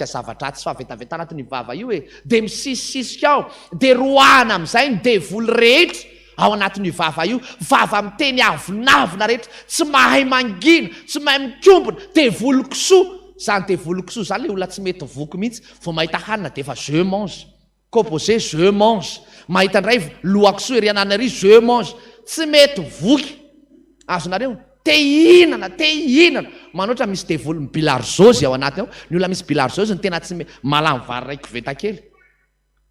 mivadika zava-dratsy sy fahavetavetana anatin'io vava io e! Dia misisisisika ao, dia roahana amin'izay ny devoly rehetra ao anatin'io vava io, vava miteny avonavona rehetra, tsy mahay mangina, tsy mahay mikombona, devoly kisoa, izany devoly kisoa izany ilay olona tsy mety voky mihitsy, vao mahita hanina dia efa je mange, composé je mange, mahita indray loha-kisoa ery ananona ery je mange, tsy mety voky, azonareo? Te hihinana, te hihinana, manoatra misy devoly mi-bilharziose ao anatiny ao, ny olona misy bilharziose no tena tsy malamy vary iray koveta kely,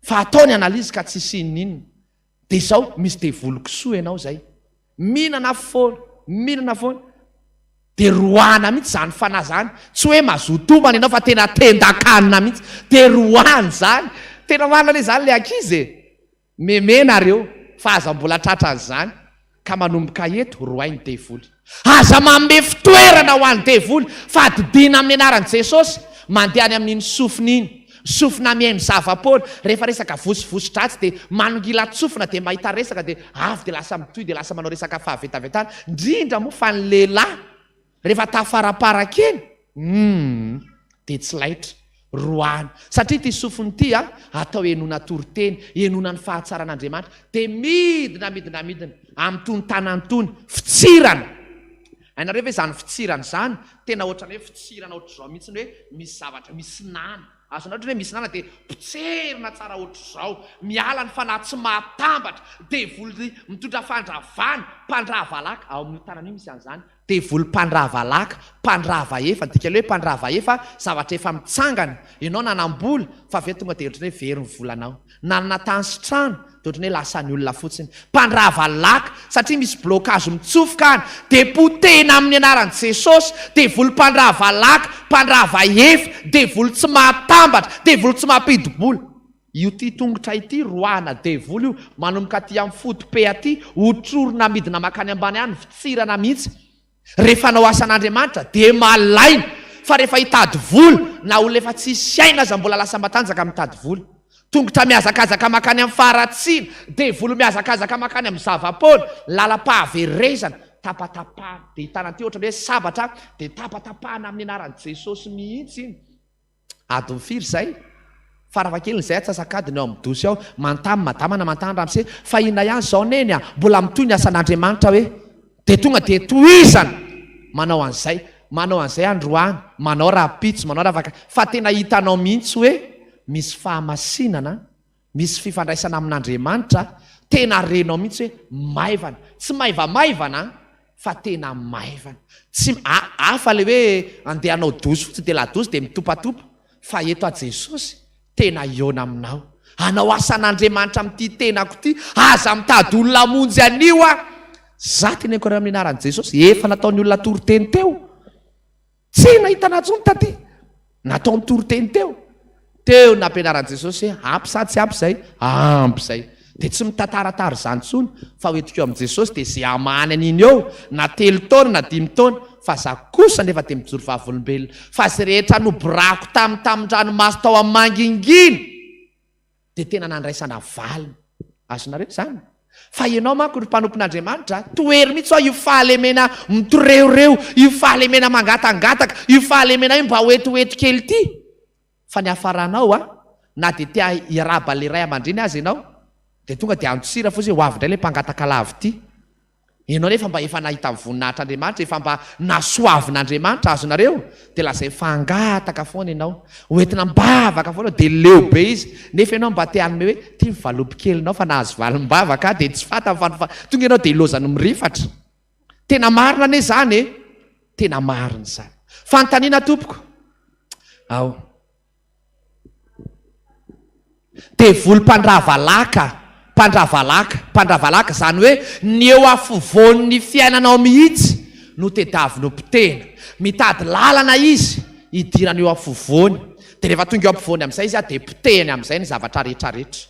fa atao ny analyse ka tsisy inon'inona. Dia izao, misy devoly kisoa ianao izay. Mihinana foana, mihinana foana. Dia roahana mihitsy izany fanahy izany. Tsy hoe mazoto homana ianao fa tena tendan-kanina mihitsy. Dia roahana izany. Tena marina anie izany ilay ankizy e. Meme nareo fa aza mbola tratran'izany ka manomboka eto roahy ny devoly. Aza manome fitoerana ho an'ny devoly fa didiana amin'ny anaran'i Jesosy mandeha any amin'iny sofina iny. Sofina mihaino zava-poana, rehefa resaka vosivosi-dratsy dia manongilan-tsofina dia mahita resaka dia avy dia lasa mitohy dia lasa manao resaka fahavetavetana, indrindra moa fa ny lehilahy rehefa tafarapara kely humm dia tsy laitra, roahina. Satria ity sofina ity a, atao henoina toriteny, henoina ny fahatsaran'Andriamanitra, dia midina midina midina amin'itony tanana itony, fitsirana. Hainareo ve izany fitsirana izany? Tena ohatran'ny hoe fitsirana ohatr'izao mihitsy hoe misy zavatra, misy nana. Azonareo ohatran'ny hoe misy nana dia potserina tsara ohatr'izao. Miala ny fanahy tsy mahatambatra, devoly mitondra fandravana, mpandrava laka. Ao amin'io tanana io misy an'izany. Devoly mpandrava laka, mpandrava efa, ny dikan'ilay hoe mpandrava efa, zavatra efa mitsangana. Ianao nanam-bola fa avy eo tonga dia ohatran'ny hoe very ny volanao. Nanana tany sy trano dia ohatran'ny hoe lasan'ny olona fotsiny. Mpandrava laka, satria misy blocage mitsofoka any, dia potehina amin'ny anaran'i Jesosy, devoly mpandrava laka, mpandrava efa, devoly tsy mahatambatra, devoly tsy mampidi-bola. Io ty tongotra ity roahana devoly io, manomboka aty amin'ny foto-pe aty, otrorina midina makany ambany any, fitsirana mihitsy. Rehefa hanao asan'Andriamanitra dia malaina fa rehefa hitady vola na olona efa tsisy aina aza mbola lasa matanjaka mitady vola. Tongotra mihazakazaka mankany amin'ny faharatsiana, devoly mihazakazaka mankany amin'ny zava-poana, lalam-pahaverezana, tapatapahana. Dia hitanan'ity ity ohatran'ny hoe sabatra dia tapatapahana amin'ny anaran'i Jesosy mihitsy iny. Adiny firy izay? Farafahakeliny izay atsasak'adiny ao amin'ny dosy ao. Manontany madama na manontany ramose, fa inona ihany izao neny a? Mbola mitohy ny asan'Andriamanitra hoe? Dia tonga dia tohizana manao an'izay, manao an'izay androany, manao rahampitso, manao raha fa tena hitanao mihitsy hoe misy fahamasinana Misy fifandraisana amin'Andriamanitra tena renao mihitsy hoe maivana. Tsy maivamaivana an, fa tena maivana. Tsy, hafa ilay hoe andeha hanao douche fotsiny dia la douche dia mitopatopa, fa eto aho Jesosy tena hihaona aminao. Hanao asan'Andriamanitra amin'ity tenako ity, aza mitady olona hamonjy an'io aho. Za teneniko anareo amin'ny anaran'i Jesosy, efa nataon'ny olona toriteny teo. Tsy nahitana intsony taty. Nataony toriteny teo. Teo nampianaran'i Jesosy hoe ampy sa tsy ampy izay? Ampy izay. Dia tsy mitantaratara izany intsony fa hoentiko eo amin'i Jesosy dia izay hamahany an'iny eo na telo taona na dimy taona fa za kosa nefa dia mijoro vavolombelona fa izay rehetra noborahako tamin'ny tamin-dranomaso tao amin'ny mangingina dia tena nandraisana valiny. Azonareo izany? Fa ianao manko ry mpanompon'Andriamanitra, tohero mihitsy hoa io fahalemena mitoreoreo, io fahalemena mangatangataka, io fahalemena io mba hoetoeto kely ity. Fa ny hafaranao a, na dia te hiarahaba ilay ray aman-dreny aza ianao, dia tonga dia antsira fotsiny hoe ho avy indray ilay mpangataka lava ity. Ianao nefa mba efa nahita ny voninahitr'Andriamanitra, efa mba nasoavin'Andriamanitra, azonareo? Dia lazainy fa hangataka foana ianao, ho entina am-bavaka foana, dia leo be izy, nefa ianao mba te hanome hoe, ity ny valopy kelinao fa nahazo valim-bavaka aho, dia tsy fantany fa tonga ianao dia ilaozany mirifatra. Tena marina anie izany e! Tena marina izany. Fanontaniana tompoko? Ao. Devoly mpandrava laka, mpandrava laka, mpandrava laka, izany hoe ny eo afovoan'ny fiainanao mihitsy no tedaviny ho potehina. Mitady lalana izy hidirana eo afovoany. Dia rehefa tonga eo ampovoany amin'izay izy dia potehiny amin'izay ny zavatra rehetra rehetra.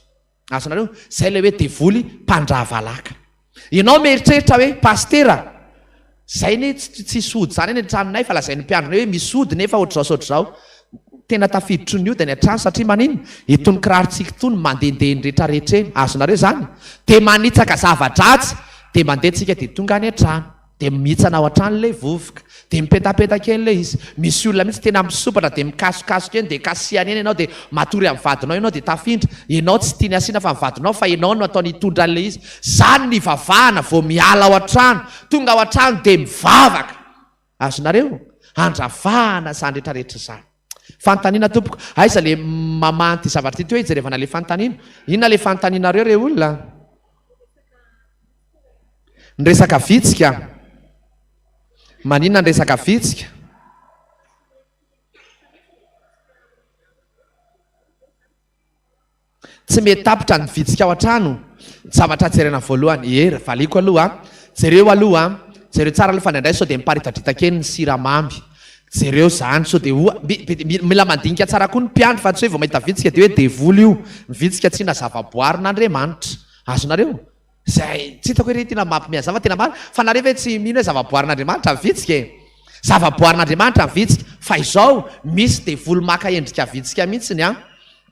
Azonareo? Izay ilay hoe devoly mpandrava laka. Ianao mieritreritra hoe, Pasitera, izay anie tsy tsisy ody izany any an-tranonay fa lazain'ny mpiandry hoe misy ody nefa ohatr'izao sy ohatr'izao. Tena tafiditry ny ody any an-trano satria maninona? Itony kirarontsika itony mandehandeha eny rehetrarehetra eny. Azonareo izany? Dia manitsaka zava-dratsy, dia mandeha tsika dia tonga any an-trano. Dia mihitsana ao an-trano ilay vovoka. Dia mipetapetaka eny ilay izy. Misy olona mihitsy tena misompatra dia mikasokasoka eny dia kasihany eny ianao dia matory amin'ny vadinao ianao dia tafindra. Ianao tsy tiany asiana fa ny vadinao fa ianao no ataony hitondra an'ilay izy. Izany ny ivavahana vao miala ao an-trano. Tonga ao an-trano dia mivavaka. Azonareo? Andravahana izany rehetra rehetra izany. Fanontaniana tompoko, aiza le mamaha an'ity zavatra ity hoe hijerevana le fanontaniana? Inona le fanontanianareo re olona? Ny resaka vitsika? Maninona ny resaka vitsika? Tsy mety tapitra ny vitsika ao an-trano. Zavatra jerena voalohany, ie, valiako aloha an. Jereo aloha an, jereo tsara aloha fa indraindray sao dia miparitadritaka eny ny siramamy. Jereo izany sao dia oa, mila mandinika tsara koa ny mpiandry fa tsy hoe vao mahita vitsika dia hoe devoly io. Ny vitsika tsy inona zavaboarin'Andriamanitra. Azonareo? Izay tsy hitako hoe re tena mampihazava fa tena marina. Fa nareo ve tsy mino hoe zavaboarin'Andriamanitra ny vitsika e? Zavaboarin'Andriamanitra ny vitsika. Fa izao, misy devoly maka endrika vitsika mihitsiny an.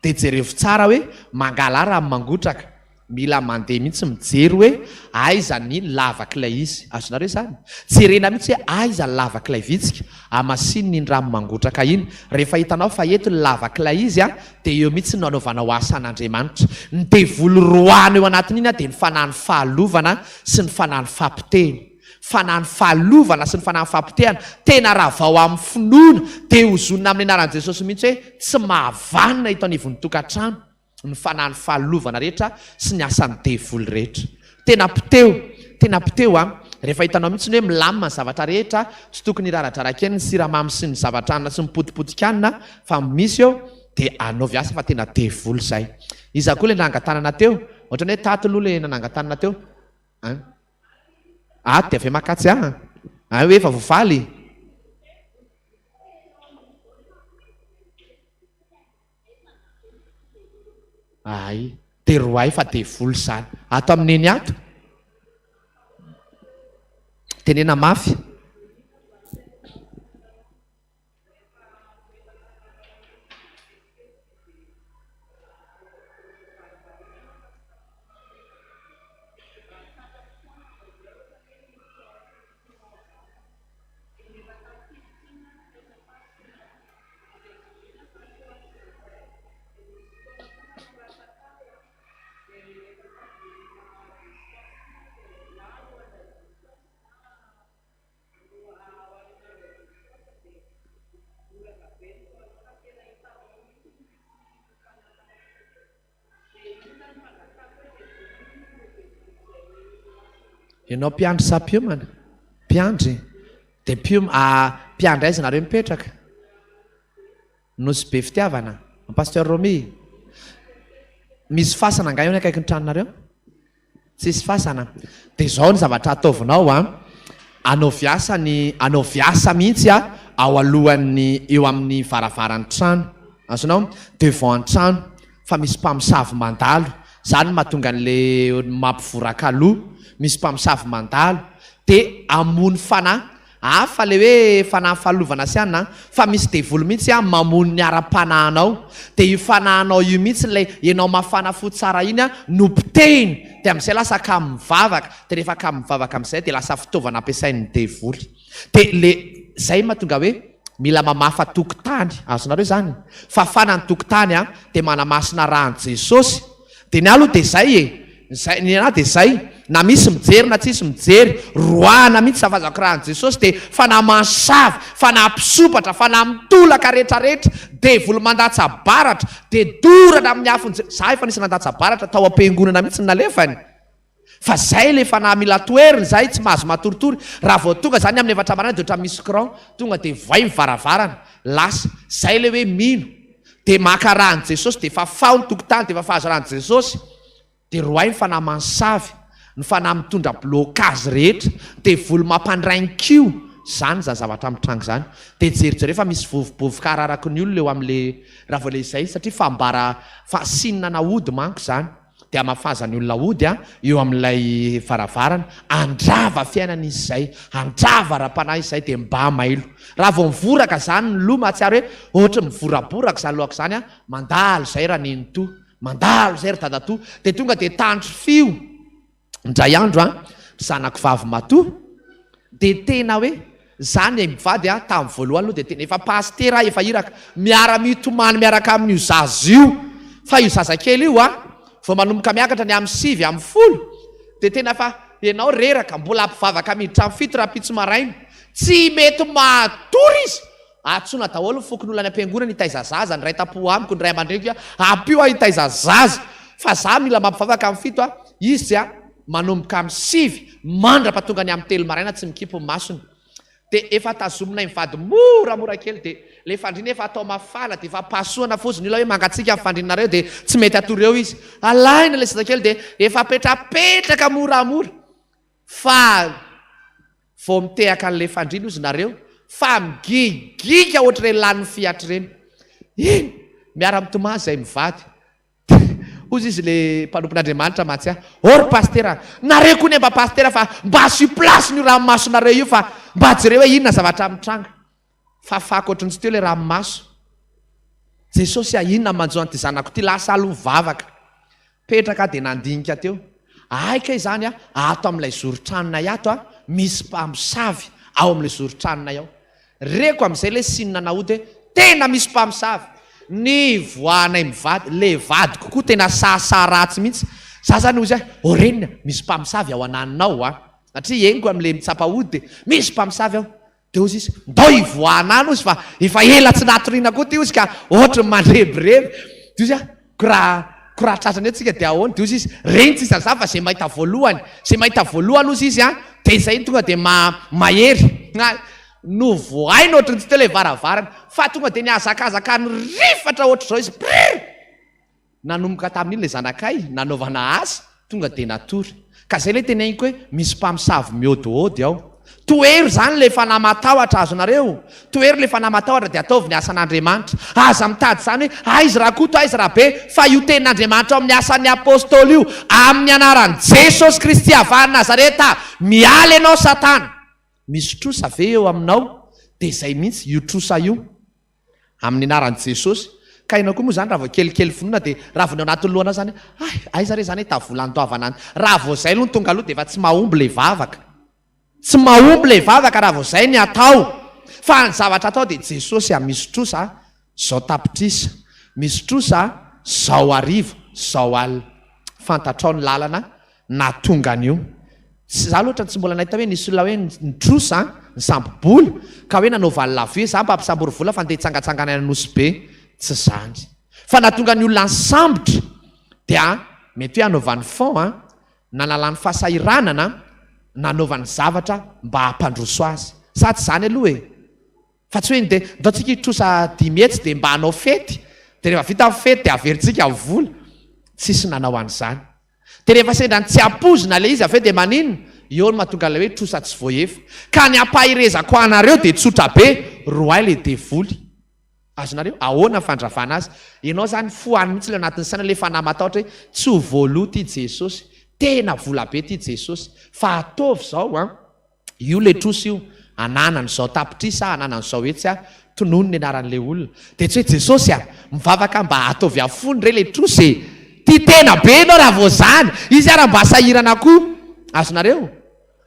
Dia jerevo tsara hoe mangalà rano mangotraka, mila mandeha mihitsy mijery hoe aiza ny lavak'ilay izy. Azonareo izany? Jerena mihitsy hoe aiza ny lavak'ilay vitsika, amasinina iny rano mangotraka iny. Rehefa hitanao fa eto ny lavak'ilay izy dia eo mihitsy no anaovanao asa an'Andriamanitra. Ny devoly roahana eo anatin'iny dia ny fanahin'ny fahalovana sy ny fanahin'ny fapotehina. Fanahy ny fahalovana sy ny fanahy ny fahapotehana, tena ravao amin'ny finoana, dia hozonina amin'ny anaran'i Jesosy mihitsy hoe tsy mahavanona eto anivon'ny tokantrano ny fanahy ny fahalovana rehetra sy ny asan'ny devoly rehetra. Tena poteho, tena poteho an! Rehefa hitanao mihitsy ny hoe milamina ny zavatra rehetra, tsy tokony hiraradraraka eny ny siramamy sy ny zavatra anona sy ny potipotika anona fa misy eo, dia anaovy asa fa tena devoly izay. Iza koa ilay nangan-tanana teo? Ohatran'ny hoe tato aloha ilay nanangan-tanana teo. An? Ato dia avy eo makatsy an? An hoe efa voavaly? Ay, dia roahy fa devoly izany. Ato amin'ny neny ato? Tenena mafy. Ianao mpiandry sa mpiomana? Mpiandry. Dia mpiom ah, mpiandry aiza nareo mipetraka? Nosy be fitiavana. Pasteur Romy. Misy fasana angaha eo ny akaikin'ny tranonareo? Tsisy fasana. Dia izao ny zavatra ataovinao an, anaovy asa ny, anaovy asa mihitsy an, ao alohan'ny, eo amin'ny varavaran'ny trano. Azonao? Devant ny trano. Fa misy mpamosavy mandalo. Izany no mahatonga an'ilay mampivoraka loha. Misy mpamosavy mandalo. Dia hamono fanahy. Hafa le hoe fanahy fahalovana sy anona an, fa misy devoly mihitsy an mamono ny ara-panahinao, dia io fanahinao io mihitsy ilay ianao mafana fo tsara iny an no potehiny, dia amin'izay lasa kamo mivavaka, dia rehefa kamo mivavaka amin'izay dia lasa fitaovana ampiasain'ny devoly. Dia le zay mahatonga hoe mila mamafa tokotany, azonareo izany? Fafana ny tokotany an, dia manamasina rà an'i Jesosy, Dia ny ahy aloha dia izay e! Izay, ny ahy dia izay, na misy mijery na tsisy mijery, roahana mihitsy safazako raha an'i Jesosy dia fanahy mansavy, fanahy mpisompatra, fanahy mitolaka rehetrarehetra, devoly mandatsa-baratra, dia dorana amin'ny afon'i Je, za efa nisy nandatsa-baratra tao am-piangonana mihitsy ny nalefany, fa zay le fanahy mila toherina zay, tsy mahazo matoritory, raha vao tonga zany amin'ny efatra maraina dia ohatran'ny misy cran, tonga dia voay ny varavarana, lasa, zay le hoe mino. Dia maka rà an'i Jesosy, dia fafaho ny tokotany, dia fafazo rà an'i Jesosy, dia roahy ny fanahy mansavy, ny fanahy mitondra blocage rehetra, devoly mampandrain-kiho, izany izany zavatra mitranga izany. Dia jerijereo fa misy vovobovoka araraky ny olona eo amin'ilay, raha vao ilay izay, satria fambara, fa signe ana ody manko izany. Dia hamafazan'ny olona ody eo amin'ilay varavarana, handrava fiainana izy izay, handrava ara-panahy izy izay, dia mbà mailo. Raha vao mivoraka izany ny loha, mahatsiaro hoe ohatry ny mivoraboraka izany lohako izany an, mandalo izay ranenitoa, mandalo izay ry dadatoa, dia tonga dia tandrifio. Indray andro an, ny zanako vavy matoa. Dia tena hoe za ny mivady a, tamin'ny voalohany aloha dia tena efa pasitera aho, efa iraka, miara mitomany miaraka amin'io zaza io, fa io zazakely io a, vao manomboka miakatra ny amin'ny sivy, amin'ny folo, dia tena efa ianao reraka, mbola mpivavaka miditra amin'ny fito rahampitso maraina, tsy mety matory izy, Antsoina daholo ny fokonolona any am-piangonana hitaiza zaza, ny ray tam-po amiko, ny ray aman-dreniko a, ampio aho hitaiza zaza fa za mila mampivavaka amin'ny fito a, izy a manomboka amin'ny sivy mandra-pahatonga ny amin'ny telo maraina tsy mikipy ny masony. Dia efa tazominay mivady moramora kely dia le fandriana efa atao mafana dia efa pasohana fotsiny, ny olona hoe mangatsiaka ny fandrianareo dia tsy mety hatory eo izy, alaina le zazakely dia efa apetrapetraka moramora fa Vao mitehaka an'ilay fandriana ozy nareo fa migigiga ohatr'ireny lanin'ny fiat ireny. Iny! Miara-mitomany izay mivady. Hozy izy le mpanompon'Andriamanitra mantsy ahy, Oh ry pasitera a! Nareo koa ne mba pasitera fa mba asio place n'io ranomasonareo io fa mba jereo hoe inona zavatra mitranga. Fafako ohatry ny tsy teo ilay ranomaso. Jesosy a! Inona manjo an'ity zanako ity? Lasa aloha mivavaka. Petraka aho dia nandinika teo. Hay kay izany a, ato amin'ilay zoron-tranonay ato a, misy mpamosavy ao amin'ilay zoron-tranonay ao. Reko amin'izay ilay signe naody hoe tena misy mpamosavy. Nivoahanay mivady, ilay vadiko koa tena sahasaha ratsy mihitsy. Za zany hozy ahy, ô reniny a, misy mpamosavy ao ananona ao a. Satria henoko amin'ilay mitsapa ody dia misy mpamosavy ao. Dia hozy izy, ndao hivoahana any hozy fa efa ela tsy natoriana koa ty hozy ka ohatry ny mandrebireby. Dia hozy aho, ko raha ko raha tratrany eo tsika dia ahoana? Dia hozy izy, reny tsisy an'izany fa izay mahita voalohany, izay mahita voalohany hozy izy an, dia izay tonga dia ma mahery. Novohaina ohatry ny tsy teo ilay varavarana fa tonga dia nihazakazaka nirifatra ohatr'izao izy, prrr! Nanomboka tamin'iny ilay zanakay nanaovana asa tonga dia natory. Ka zay ilay teneniko hoe misy mpamosavy miôdôôdy ao. Tohero izany ilay fanahy matahotra azonareo. Tohero ilay fanahy matahotra dia ataovy ny asan'Andriamanitra. Aza mitady izany hoe aiza Rakoto aiza Rabe fa io tenin'Andriamanitra ao amin'ny asan'ny Apôstôly io amin'ny anaran'i Jesosy Kristy avy any Nazareta miala ianao satana. Misy trosa ve eo aminao? Dia izay mihitsy io trosa io. Amin'ny anaran'i Jesosy. Ka ianao koa moa izany raha vao kelikely finoana dia raha vao ny ao anatin'ny lohanao izany hoe hay, aiza re izany ahita vola andoavana any. Raha vao izay aloha no tonga aloha dia efa tsy mahomby ilay vavaka. Tsy mahomby ilay vavaka raha vao izay ny atao. Fa ny zavatra atao dia Jesosy a, misy trosa a, izao tapitrisa, misy trosa a, izao arivo, izao alina. Fantatrao ny lalana nahatonga an'io. Tsy za loatra tsy mbola nahita hoe nisy olona hoe nitrosa an, nisambo-bola, ka hoe nanao valin-lavie za mba hampisambory vola fa ndeha hitsangatsangana any Nosy Be. Tsy zany. Fa nahatonga ny olona nisambotra dia mety hoe hanaovany fonds an, nanalany fahasahiranana an, nanaovany zavatra mba hampandroso azy. Sa tsy zany aloha e? Fa tsy hoe ndeha, ndao tsika hitrosa 500 dia mba hanao fety, dia rehefa vita ny fety dia averintsika ny vola. Tsisy nanao an'izany. Dia rehefa sendra ny tsy ampoizina ilay izy avy eo dia maninona? Eo no mahatonga an'ilay hoe trosa tsy voahefa. Ka ny ampaherezako anareo dia tsotra be, roahy ilay devoly. Azonareo? Ahoana ny fandravana azy? Ianao izany fohano mihitsy ilay anatin'ny saina ilay fanahy matahotra hoe tsy ho voaloa ity Jesosy. Tena vola be ity Jesosy. Fa ataovy izao an. Io le trosa io, ananany zao tapitrisa ah, ananany zao hetsy ah, tonony ny anaran'le olona. Dia tsy hoe Jesosy ah, mivavaka mba ataovy afony re le trosa e! Tia tena be enao raha vao zany, izy ara mba sahirana koa. Azonareo?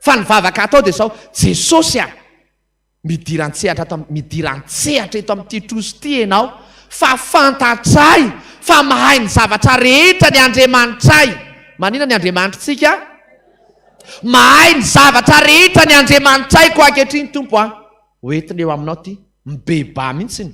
Fa ny vavaka atao dia zao, Jesosy ah, Midira an-tsehatra ato midira an-tsehatra eto amin'ity trosa ity ianao fa fantatray fa mahay ny zavatra rehetra ny Andriamanitray. Manina ny Andriamanitritsika? Mahay ny zavatra rehetra ny Andriamanitray koa ankehitriny Tompo a. Hoentina eo aminao ity. Mibebaha mihitsiny.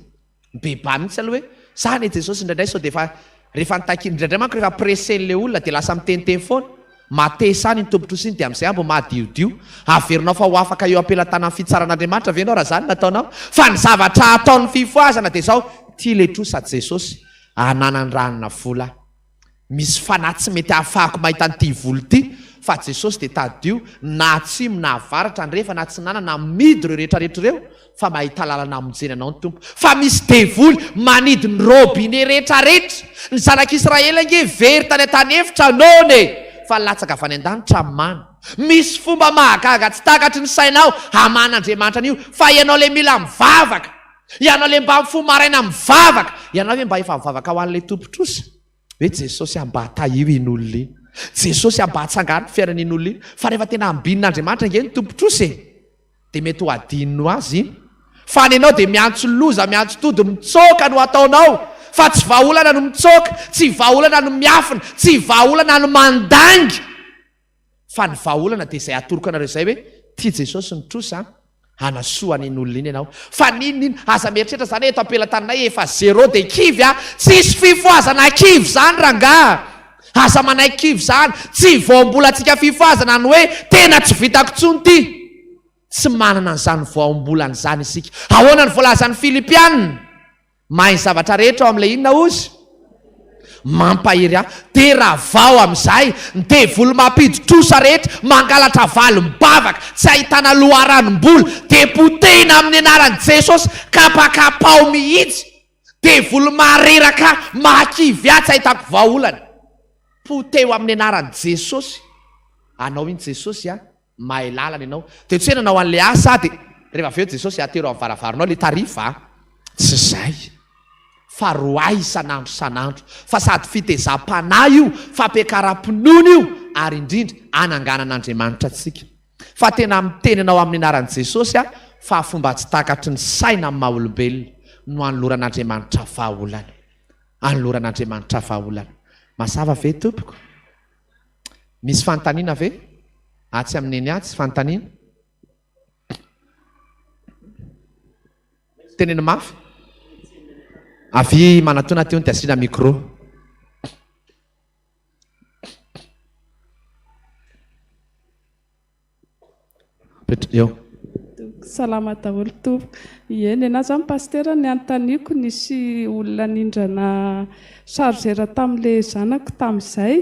Mibebaha mihitsy aloha hoe za anie Jesosy indraindray sao dia efa rehefa nitaky indraindray manko rehefa pressen'ilay olona dia lasa miteniteny foana. Matesa any iny tompon-trosa iny dia amin'izay mbo madiodio. Averinao fa ho afaka eo am-pelatanan'ny fitsaran'Andriamanitra ve ianao raha izany no ataonao? Fa ny zavatra ataon'ny fifohazana dia izao, tia ilay trosa Jesosy, ananany ranona vola. Misy fanahy tsy mety ahafahako mahita an'ity vola ity fa Jesosy dia tadidio na atsimo na avaratra, andrefana, atsinanana, amidy ireo rehetra rehetra ireo fa mahita lalana hamonjena anao ny Tompo. Fa misy devoly manidy ny robinet rehetra rehetra. Ny zanak'Israely ange very tany an-tany efitra noana e! Fa latsaka avy any an-danitra mana. Misy fomba mahagaga tsy takatry ny sainao haman'Andriamanitra an'io fa ianao le mila mivavaka. Ianao le mba mifoha maraina mivavaka. Ianao ve mba efa mivavaka ho an'ilay tompon-trosa? Hoe Jesosy ah mba tahio iny olona iny. Jesosy ah mba atsangano ny fiainan'iny olona iny. Fa rehefa tena ambinin'Andriamanitra ange ny tompon-trosa e! Dia mety ho adino azy iny. Fa ny anao dia miantso loza, miantso tody, mitsoaka no ataonao. Fa tsy vahaolana no mitsoaka, tsy vahaolana no miafina, tsy vahaolana no mandainga. Fa ny vahaolana dia izay atoroko anareo izay hoe tia Jesosy ny trosa an, hanasoa an'iny olona iny ianao. Fa n'inon'inona, aza mieritreritra izany hoe eto am-pelatananay efa zéro dia kivy an, tsisy fifohazana kivy izany rangaha. Aza manaiky kivy izany, tsy voambolantsika fifohazana ny hoe tena tsy vitako intsony ity. Tsy manana an'izany voambolana izany isika. Ahoana ny voalazan'ny Filipiana? Mahay ny zavatra rehetra ao amin'ilay inona ozy? Mampahery ahy. Dia ravao amin'izay ny devoly mampidi-trosa rehetra, mangalatra valim-bavaka, tsy ahitana loharanom-bola, dia potehina amin'ny anaran'i Jesosy, kapakapao mihitsy. Devoly mahareraka ahy, mahakivy ahy, tsy ahitako vahaolana. Poteho amin'ny anaran'i Jesosy. Anao iny Jesosy a. Mahay lalana ianao. Dia tsy hoe nanao an'ilay asa aho dia rehefa avy eo Jesosy atero amin'ny varavarinao ilay tarif a! Tsy izay. Fa roahy isan'andro isan'andro. Fa sady fitezam-panahy io, fampiakaram-pinoana io, ary indrindra ananganan'Andriamanitra antsika. Fa tena miteny anao amin'ny anaran'i Jesosy aho fa fomba tsy takatry ny saina amin'ny maha olombelona no anoloran'Andriamanitra vahaolana. Anoloran'Andriamanitra vahaolana. Mazava ve tompoko? Misy fanontaniana ve? Atsy amin'i Neny atsy, fanontaniana? Teneno mafy. Avia manatona aty hono dia asiana micro. Eo. Salama daholo tompoko. Ie, nenah zany pasitera ny anontaniako nisy olona nindrana chargeur tamin'le zanako tamin'izay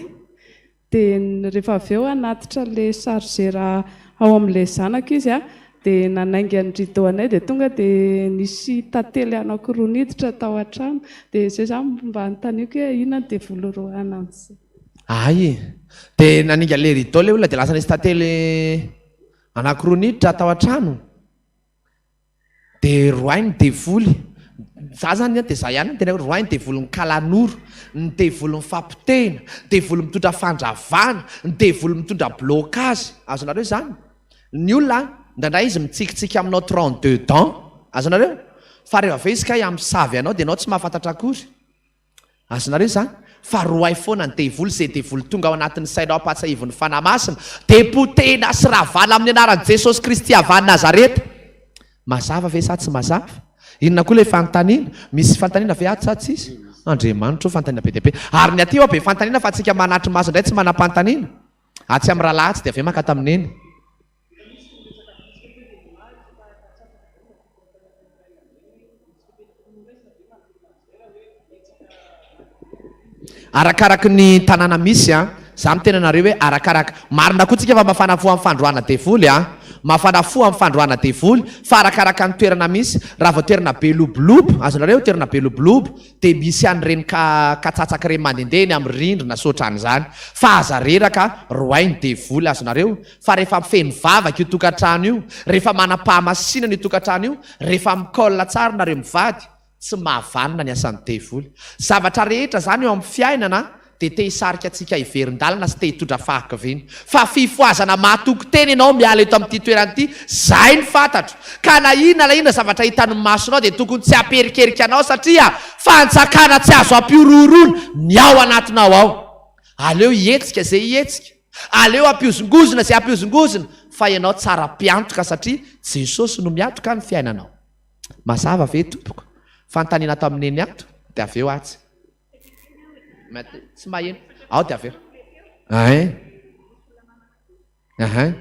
dia rehefa avy eo hanatitra le chargeur ao amin'le zanako izy a dia nanainga ny rideau anay dia tonga dia nisy tantely anankiroa niditra tao an-trano dia izay zany mba anontaniako hoe inona ny devoly roahina amin'izay. Hay e! Dia naninga le rideau le olona dia lasa nisy tantely anankiroa niditra tao an-trano. Dia roahy ny devoly. Za zany an, dia za ihany no tena hoe roahy ny devolin'ny kalanoro, ny devolin'ny fampotehina, devoly mitondra fandravana, ny devoly mitondra blocage. Azonareo izany? Ny olona an, indraindray izy mitsikitsiky aminao 32 dents. Azonareo? Fa rehefa avy eo izy kay hamosavy anao dia ianao tsy mahafantatra akory. Azonareo izany? Fa roahy foana ny devoly, izay devoly tonga ao anatin'ny sainao ampahatsiahivin'ny Fanahy Masina, dia potehina sy ravana amin'ny anaran'i Jesosy Kristy avy any Nazareta. Mazava ve sa tsy mazava? Inona koa ilay fanontaniana? Misy fanontaniana ve ato sa tsisy? Andriamanitra ô, fanontaniana be dia be. Ary ny aty hoa be fanontaniana fa antsika manatri-maso indray tsy manam-panontaniana. Atsy amin'ny rahalahy atsy dia avy eo mankato amin'i Neny. Arakaraky ny tanàna misy an, za miteny anareo hoe arakaraka, marina koa tsika fa mafana fo amin'ny fandroahana devoly an, mafana fo amin'ny fandroahana devoly, fa arakaraka ny toerana misy, raha vao toerana be lobolobo, azonareo, toerana be lobolobo, dia misy an'ireny ka katsatsaka ireny mandehandeha eny amin'ny rindrina sy ohatran'izany, fa aza reraka, roahy ny devoly, azonareo, fa rehefa feno vavaka io tokantrano io, rehefa manam-pahamasinana io tokantrano io, rehefa mi-colle tsara nareo mivady, Tsy mahavanona ny asan'ny devoly. Zavatra rehetra izany eo amin'ny fiainana dia te hisarika antsika hiverin-dalana sy te hitondra fahakiviana. Fa fifohazana mahatoky tena ianao miala eto amin'ity toerana ity, izay no fantatro. Ka na inona na inona zavatra hitan'ny masonao dia tokony tsy hampiherikerika anao satria fanjakana tsy azo ampihorohoroana ny ao anatinao ao. Aleo hihetsika izay hihetsika. Aleo hampihozongozona izay hampihozongozona fa ianao tsara mpiantoka satria Jesosy no miantoka ny fiainanao. Mazava ve tompoko? Fanontaniana ato amin'i Neny ato dia avy eo atsy. Tsy maheno. Ao dia avy eo. Ahin. Ahin.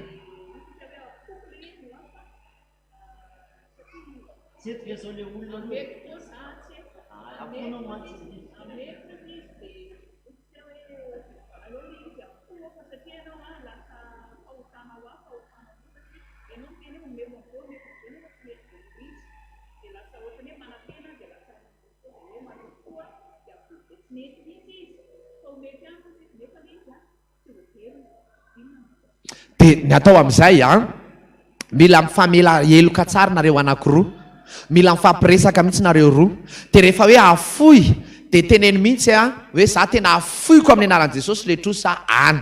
Dia ny atao amin'izay an, mila mifamela heloka tsara nareo anankiroa, mila mifampiresaka mihitsy nareo roa, dia rehefa hoe afoy dia teneno mihitsy an, hoe za tena afoiko amin'ny anaran'i Jesosy le trosa any,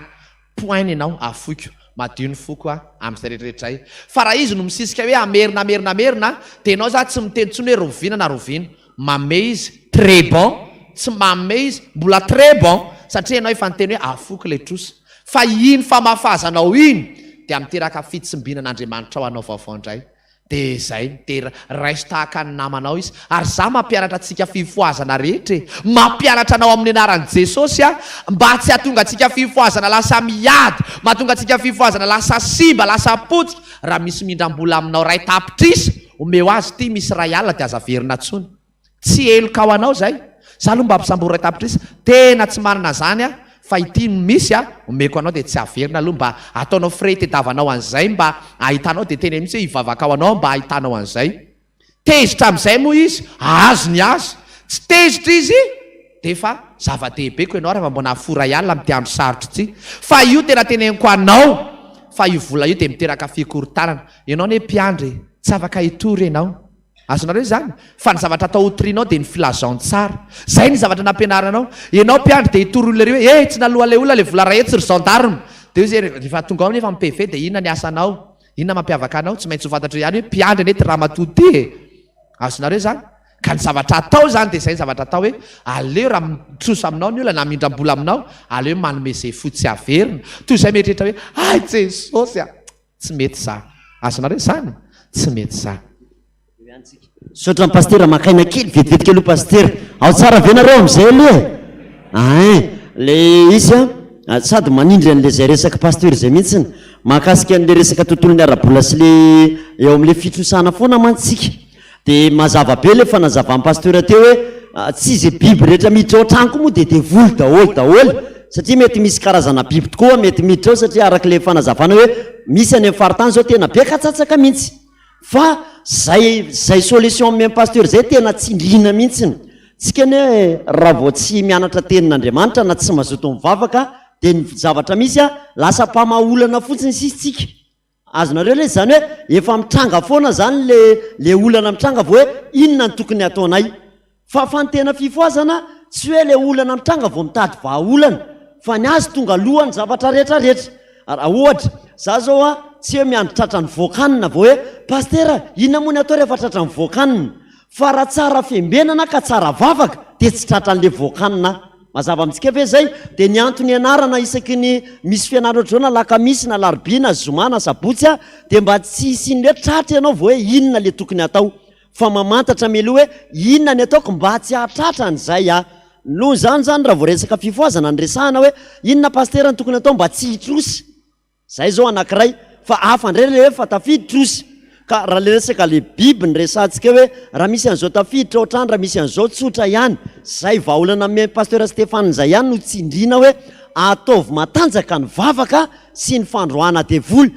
point ny anao, afoiko. Madio ny foko a, amin'izay rehetra rehetra izay. Fa raha izy no misisika hoe hamerina hamerina hamerina dia ianao za tsy miteny intsony hoe roviana na roviana. Mame izy, très bon, tsy mame izy, mbola très bon, satria ianao efa niteny hoe afoko ilay trosa. Fa iny famafazanao iny dia miteraka fitsimbinan'Andriamanitra ho anao vaovao indray. Dia izay, dia raiso tahaka ny namanao izy. Ary izaho mampianatra antsika fifohazana rehetra e! Mampianatra anao amin'ny anaran'i Jesosy aho, mba tsy hahatonga antsika fifohazana lasa miady, mahatonga antsika fifohazana lasa simba, lasa potika. Raha misy mindram-bola aminao iray tapitrisa, omeo azy ity, misy iray alina dia aza averina intsony. Tsy heloka ho anao izay. Za aloha mba ampisambory iray tapitrisa. Tena tsy manana zany aho fa ity no misy a, omeko anao dia tsy averina aloha mba ataonao frais itediavanao an'izay mba ahitanao dia teneno mihitsy hoe hivavaka ho anao mba ahitanao an'izay. Tezitra amin'izay moa izy, ahazo ny azy. Tsy tezitra izy dia efa zava-dehibe ko ianao rehefa mba nahafoha iray alina amin'ity andro sarotra ity. Fa io tena teneniko anao fa io vola io dia miteraka fikorontanana. Ianao anie mpiandry e, tsy afaka hitory ianao. Azonareo izany? Fa ny zavatra atao hotorianao dia ny filazantsara. Izay ny zavatra nampianarina anao. Ianao mpiandry dia hitory olona ery hoe, eh, tsy naloan'ilay olona ilay vola 100 ry gendarme. Dia hoy izy, rehefa tonga ao nefa ny PV dia inona ny asanao? Inona mampiavaka anao? Tsy maintsy ho fantatreo ihany hoe mpiandry anie ity ramatoa ity e! Azonareo izany? Ka ny zavatra atao izany dia izay ny zavatra atao hoe, aleo raha mitrosa aminao ny olona na mindram-bola aminao, aleo manome izay fo tsy averina. Toy izay mieritreritra hoe, hay Jesosy a! Tsy mety zany. Azonareo zany? Tsy mety zany. Misaotra an'i Pasitera, maka aina kely vetivety kely aloha Pasitera. Ao tsara ve nareo amin'izay aloha e? Ain, le izy an, sady manindry an'le zay resak'i Pasteur zay mihitsiny, mahakasika an'le resaka tontolon'ny ara-bola sy le eo amin'le fitrosana foana mantsy tsika. Dia mazava be ilay fanazavan'i Pasteur teo hoe tsy izay biby rehetra miditra ao an-trano koa moa dia devoly daholo daholo satria mety misy karazana biby tokoa mety miditra ao satria araka ilay fanazavana hoe misy any amin'ny faritany izao tena be katsatsaka mihitsy fa zay zay solution omen'i Pasteur zay tena tsindriana mihitsy tsika anie raha vao tsy mianatra tenin'Andriamanitra na tsy mazoto mivavaka dia ny zavatra misy a lasa mpamaha olana fotsiny sisa tsika. Azonareo ilay izy izany hoe efa mitranga foana izany le le olana mitranga vao hoe inona no tokony hataonay. Fa fa ny tena fifohazana tsy hoe le olana mitranga vao mitady vahaolana fa ny azy tonga alohan'ny zavatra rehetra rehetra. Raha ohatra, za zao an tsy hoe miandry tratran'ny voakanina vao hoe Pasitera inona moa ny atao rehefa tratran'ny voakanina? Fa raha tsara fiambenana ka tsara vavaka dia tsy tratran'le voakanina aho. Mazava amintsika ve izay? Dia ny antony ianarana isaky ny misy fianarana ohatr'izao na alakamisy na alarobia na zoma na sabotsy a, dia mba tsy hisian'ny hoe tratra ianao vao hoe inona le tokony hatao. Fa mamantatra mialoha hoe inona ny ataoko mba tsy hahatratra an'izay aho. Noho izany izany raha vao resaka fifohazana no resahana hoe inona pasitera no tokony hatao mba tsy hitrosa. Zay zao anakiray fa hafa ndray le hoe fa tafiditra ozy ka raha le resaka le biby ny resahantsika hoe raha misy an'izao tafiditra ao an-trano raha misy an'izao tsotra ihany zay vahaolana amen'i pasteur Stephane zay ihany no tsindriana hoe ataovy matanjaka ny vavaka sy ny fandroahana devoly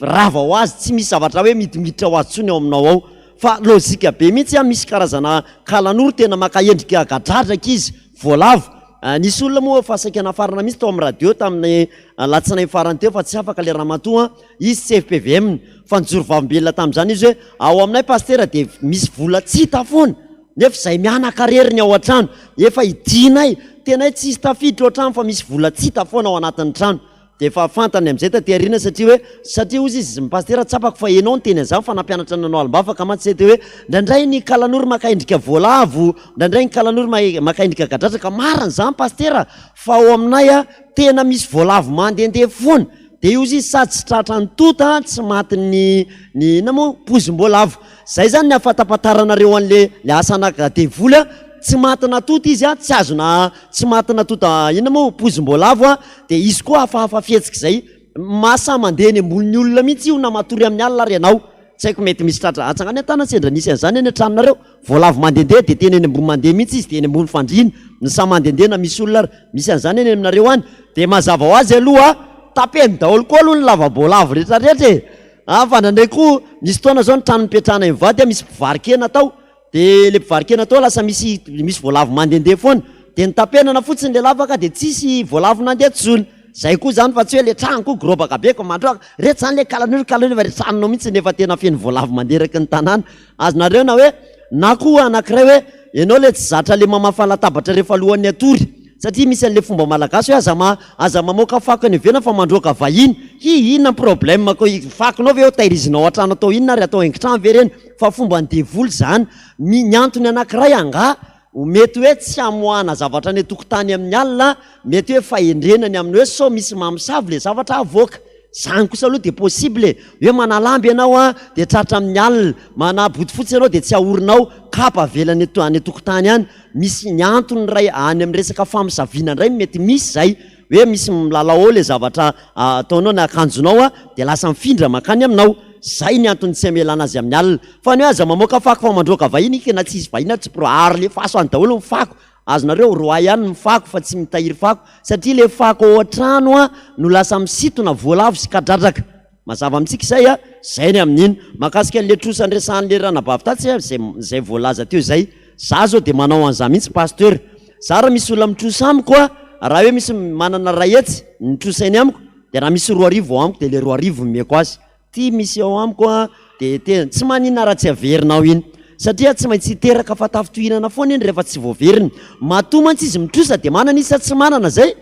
rava ho azy tsy misy zavatra hoe midimiditra ho azy tsony ao aminao ao fa lozika be mihitsy an misy karazana kalanoro tena maka endrika gadradraka izy voalavo Nisy olona moa efa saika nafarana mihitsy tao amin'ny radio tamin'ny alatsinainy farany teo fa tsy afaka ilay ramatoa, izy tsy fpvm, fa nijoro vavolombelona tamin'izany izy hoe ao aminay pasitera dia misy vola tsy hita foana nefa izahay mianaka irery ny ao an-trano, efa hidianay, tena hoe tsisy tafiditra ao an-trano fa misy vola tsy hita foana ao anatin'ny trano. Dia efa fantany amin'izay taty aoriana satria hoe, satria hozy izy, Pasitera tsapako fa enao niteny an'izany fa nampianatra nanao alim-bavaka mantsy zay dia hoe indraindray ny kalanoro maka endrika voalavo, indraindray ny kalanoro maka endrika gadradraka, marina izany Pasitera fa ao aminay a tena misy voalavo mandehandeha foana, dia hozy izy sady tsy tratran'ny tota, tsy matin'ny ny inona moa pozim-boalavo. Zay zany ny ahafantapantaranareo an'le le asana devoly a, tsy matina tota izy a, tsy azona tsy matina tota inona moa pozim-boalavo a, de izy koa hafahafa fihetsika zay, mahasahy mandeha eny ambonin'ny olona mihitsy io na matory amin'ny alina ary ianao, tsy haiko mety misy tratra atsangano ny tanana sendra nisy an'izany any an-tranonareo, voalavo mandehandeha de tena eny ambony mandeha mihitsy izy de eny ambony fandriana, ny sahy mandehandeha na misy olona ary, misy an'izany any aminareo any, de mazava ho azy aloha tapeno daholo koa aloha ny lava-boalavo retraretra e! Ah fa ndraindray koa nisy fotoana zao ny trano nipetrahanay mivady a misy mpivaro-kena tao de le mpivaro-kena tao lasa misy misy voalavo mandehandeha foana de nitapenana fotsiny le lavaka de tsisy voalavo nandeha tsony, zay koa zany fa tsy hoe le trano koa gorobaka be ko mandroaka, reto zany le kalanoro kalanoro fa le tranonao mihitsy no efa tena feno voalavo mandeha eraky ny tanàna, azonareo na hoe na koa anakiray hoe enao le tsy zatra le mamafa latabatra rehefa alohan'ny hatory. Satria misy an'le fomba malagasy hoe aza ma aza mamoaka fako any ivelany fa mandroaka vahiny. Hi inona ny problème ko fakonao ve ao tairizinao ao an-trano atao inona ary atao haingon-trano ve ireny? Fa fomban'ny devoly izany. Ny ny antony anankiray angaha mety hoe tsy hamoahana zavatra any an-tokotany amin'ny alina, mety hoe fahendrena ny amin'ny hoe sao misy mamosavy le zavatra avoaka. Zany kosa aloha dia possible e! Hoe manalamby ianao an, dia tratra amin'ny alina, mana bodofotsy ianao dia tsy ahorinao, kapa avelany eto any an-tokotany any. Misy ny antony iray any amin'ny resaka famosaviana indray mety misy izay, hoe misy milalao ao ilay zavatra ataonao na akanjonao an, dia lasa mifindra mankany aminao. Zay ny antony tsy amelana azy amin'ny alina. Fa ny hoe aza mamoaka fako fa mandroaka vahiny, ika na tsy hisy vahiny ary tsy pro, ary alefaso any daholo ny fako. Azonareo roahy ihany ny fako fa tsy mitahiry fako satria le fako ao an-trano a no lasa misintona voalavo sy kadradraka. Mazava amintsika izay a? Zay ny amin'iny. Mahakasika an'le trosa niresahan'le ranabavy tatsy a, zay zay voalaza teo zay. Za zao de manao an'za mihitsy pasteur. Za raha misy olona mitrosa amiko a, raha hoe misy manana ray hetsy ny trosainy amiko de raha misy 2000 ao amiko de le 2000 omeko azy. Ty misy ao amiko a de tena tsy maninona raha tsy averinao iny satria tsy maintsy hiteraka fahatafitohinana foana iny rehefa tsy voaverina. Matoa mantsy izy mitrosa de manana izy sa tsy manana zay?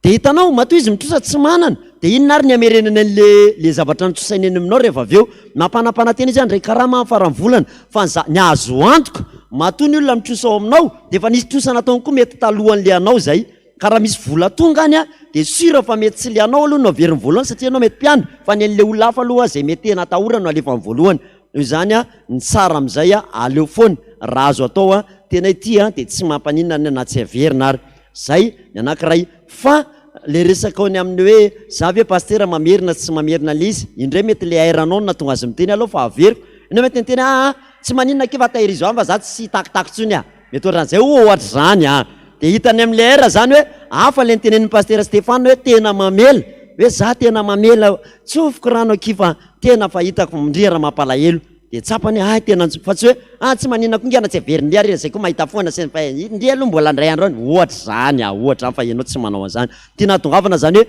De hitanao matoa izy mitrosa tsy manana de inona ary ny hamerenany an'le le zavatra notrosainy eny aminao rehefa avy eo? Nampanampanantena izy handray karama amin'ny faran'ny volana fa ny za- ny azo antoka matoa ny olona mitrosa ao aminao de efa nisy trosa nataony koa mety talohan'le anao zay. Ka raha misy vola tonga any dia sûr fa mety tsy le anao aloha no averiny voalohany satria ianao mety mpiandry fa ny an'le olona hafa aloha izay mety tena atahorana no alefany voalohany. Noho izany ny tsara amin'izay aleo foana raha azo atao tena ity dia tsy mampaninona na tsy averina ary. Zay ny anankiray. Fa le resaka ny amin'ny hoe za ve pasitera mamerina sy tsy mamerina le izy, indray mety le air anao no nahatonga azy miteny aloha fa averiko, ianao mety niteny aa tsy maninona akia fa tahirizo any fa za tsy hitaky intsony a. Mety ohatran'izay ohatra izany an! Dia hitany amin'ilay air izany hoe hafa ilay notenenin'i Pasitera Stéphane hoe tena mamela, hoe za tena mamela, tsofiko rano akia fa tena fa hitako ndry raha mampalahelo. Dia tsapany hoe hay tena fa tsy hoe ah tsy maninona koa nge na tsy averindry ary izay koa mahita foana sy ny fa ndry aloha mbola indray andro any, ohatra izany an, ohatra izany fa ianao tsy manao an'izany. Tiana hahatongavana izany hoe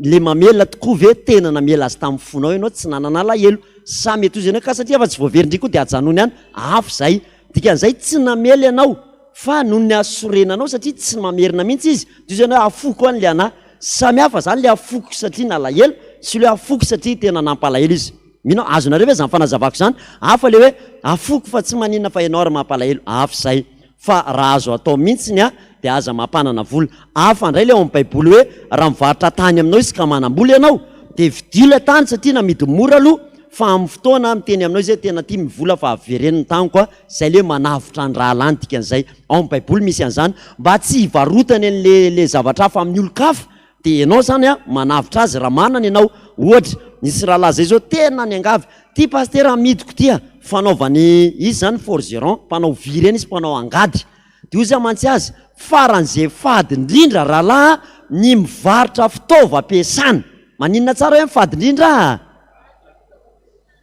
ilay mamela tokoa ve tena namela azy tamin'ny fonao ianao tsy nanana alahelo sa mety ho izy ianao ka satria efa tsy voaverindry koa dia ajanony any, hafa izay. Dikan'izay tsy namely ianao fa noho ny hasorena anao satria tsy mamerina mihitsy izy dia izy hoe afoko any le anah. Samy hafa zany le afoko satria nalahelo sy le afoko satria tena nampalahelo izy. Mino aho azonareo ve zany fanazavako zany? Hafa le hoe afoko fa tsy maninona fa ianao ary mampalahelo. Hafa izay. Fa raha azo atao mihitsy ny ahy dia aza mampanana vola. Hafa indray le ao amin'ny baiboly hoe raha mivarotra tany aminao izy ka manam-bola ianao dia vidio ilay tany satria namidy mora aloha Fa amin'ny fotoana miteny aminao izy hoe tena tia mivola fa avereno ny taniko a, zay le hoe manavotra ny rahalahiny dikan'izay. Ao amin'ny baiboly misy an'izany, mba tsy hivarotany an'le le zavatra hafa amin'ny olon-kafa dia ianao zany a manavotra azy raha manana ianao. Ohatra, nisy rahalahy zay zao tena niangavy, ty pasitera amidiko ty a, fanaovany, izy zany forgeron, mpanao vy ireny izy, mpanao angady. Dia hoy za mantsy azy, faran'izay fady indrindra rahalahy ny mivarotra fitaovam-piasana. Maninona tsara hoe ny fady indrindra a?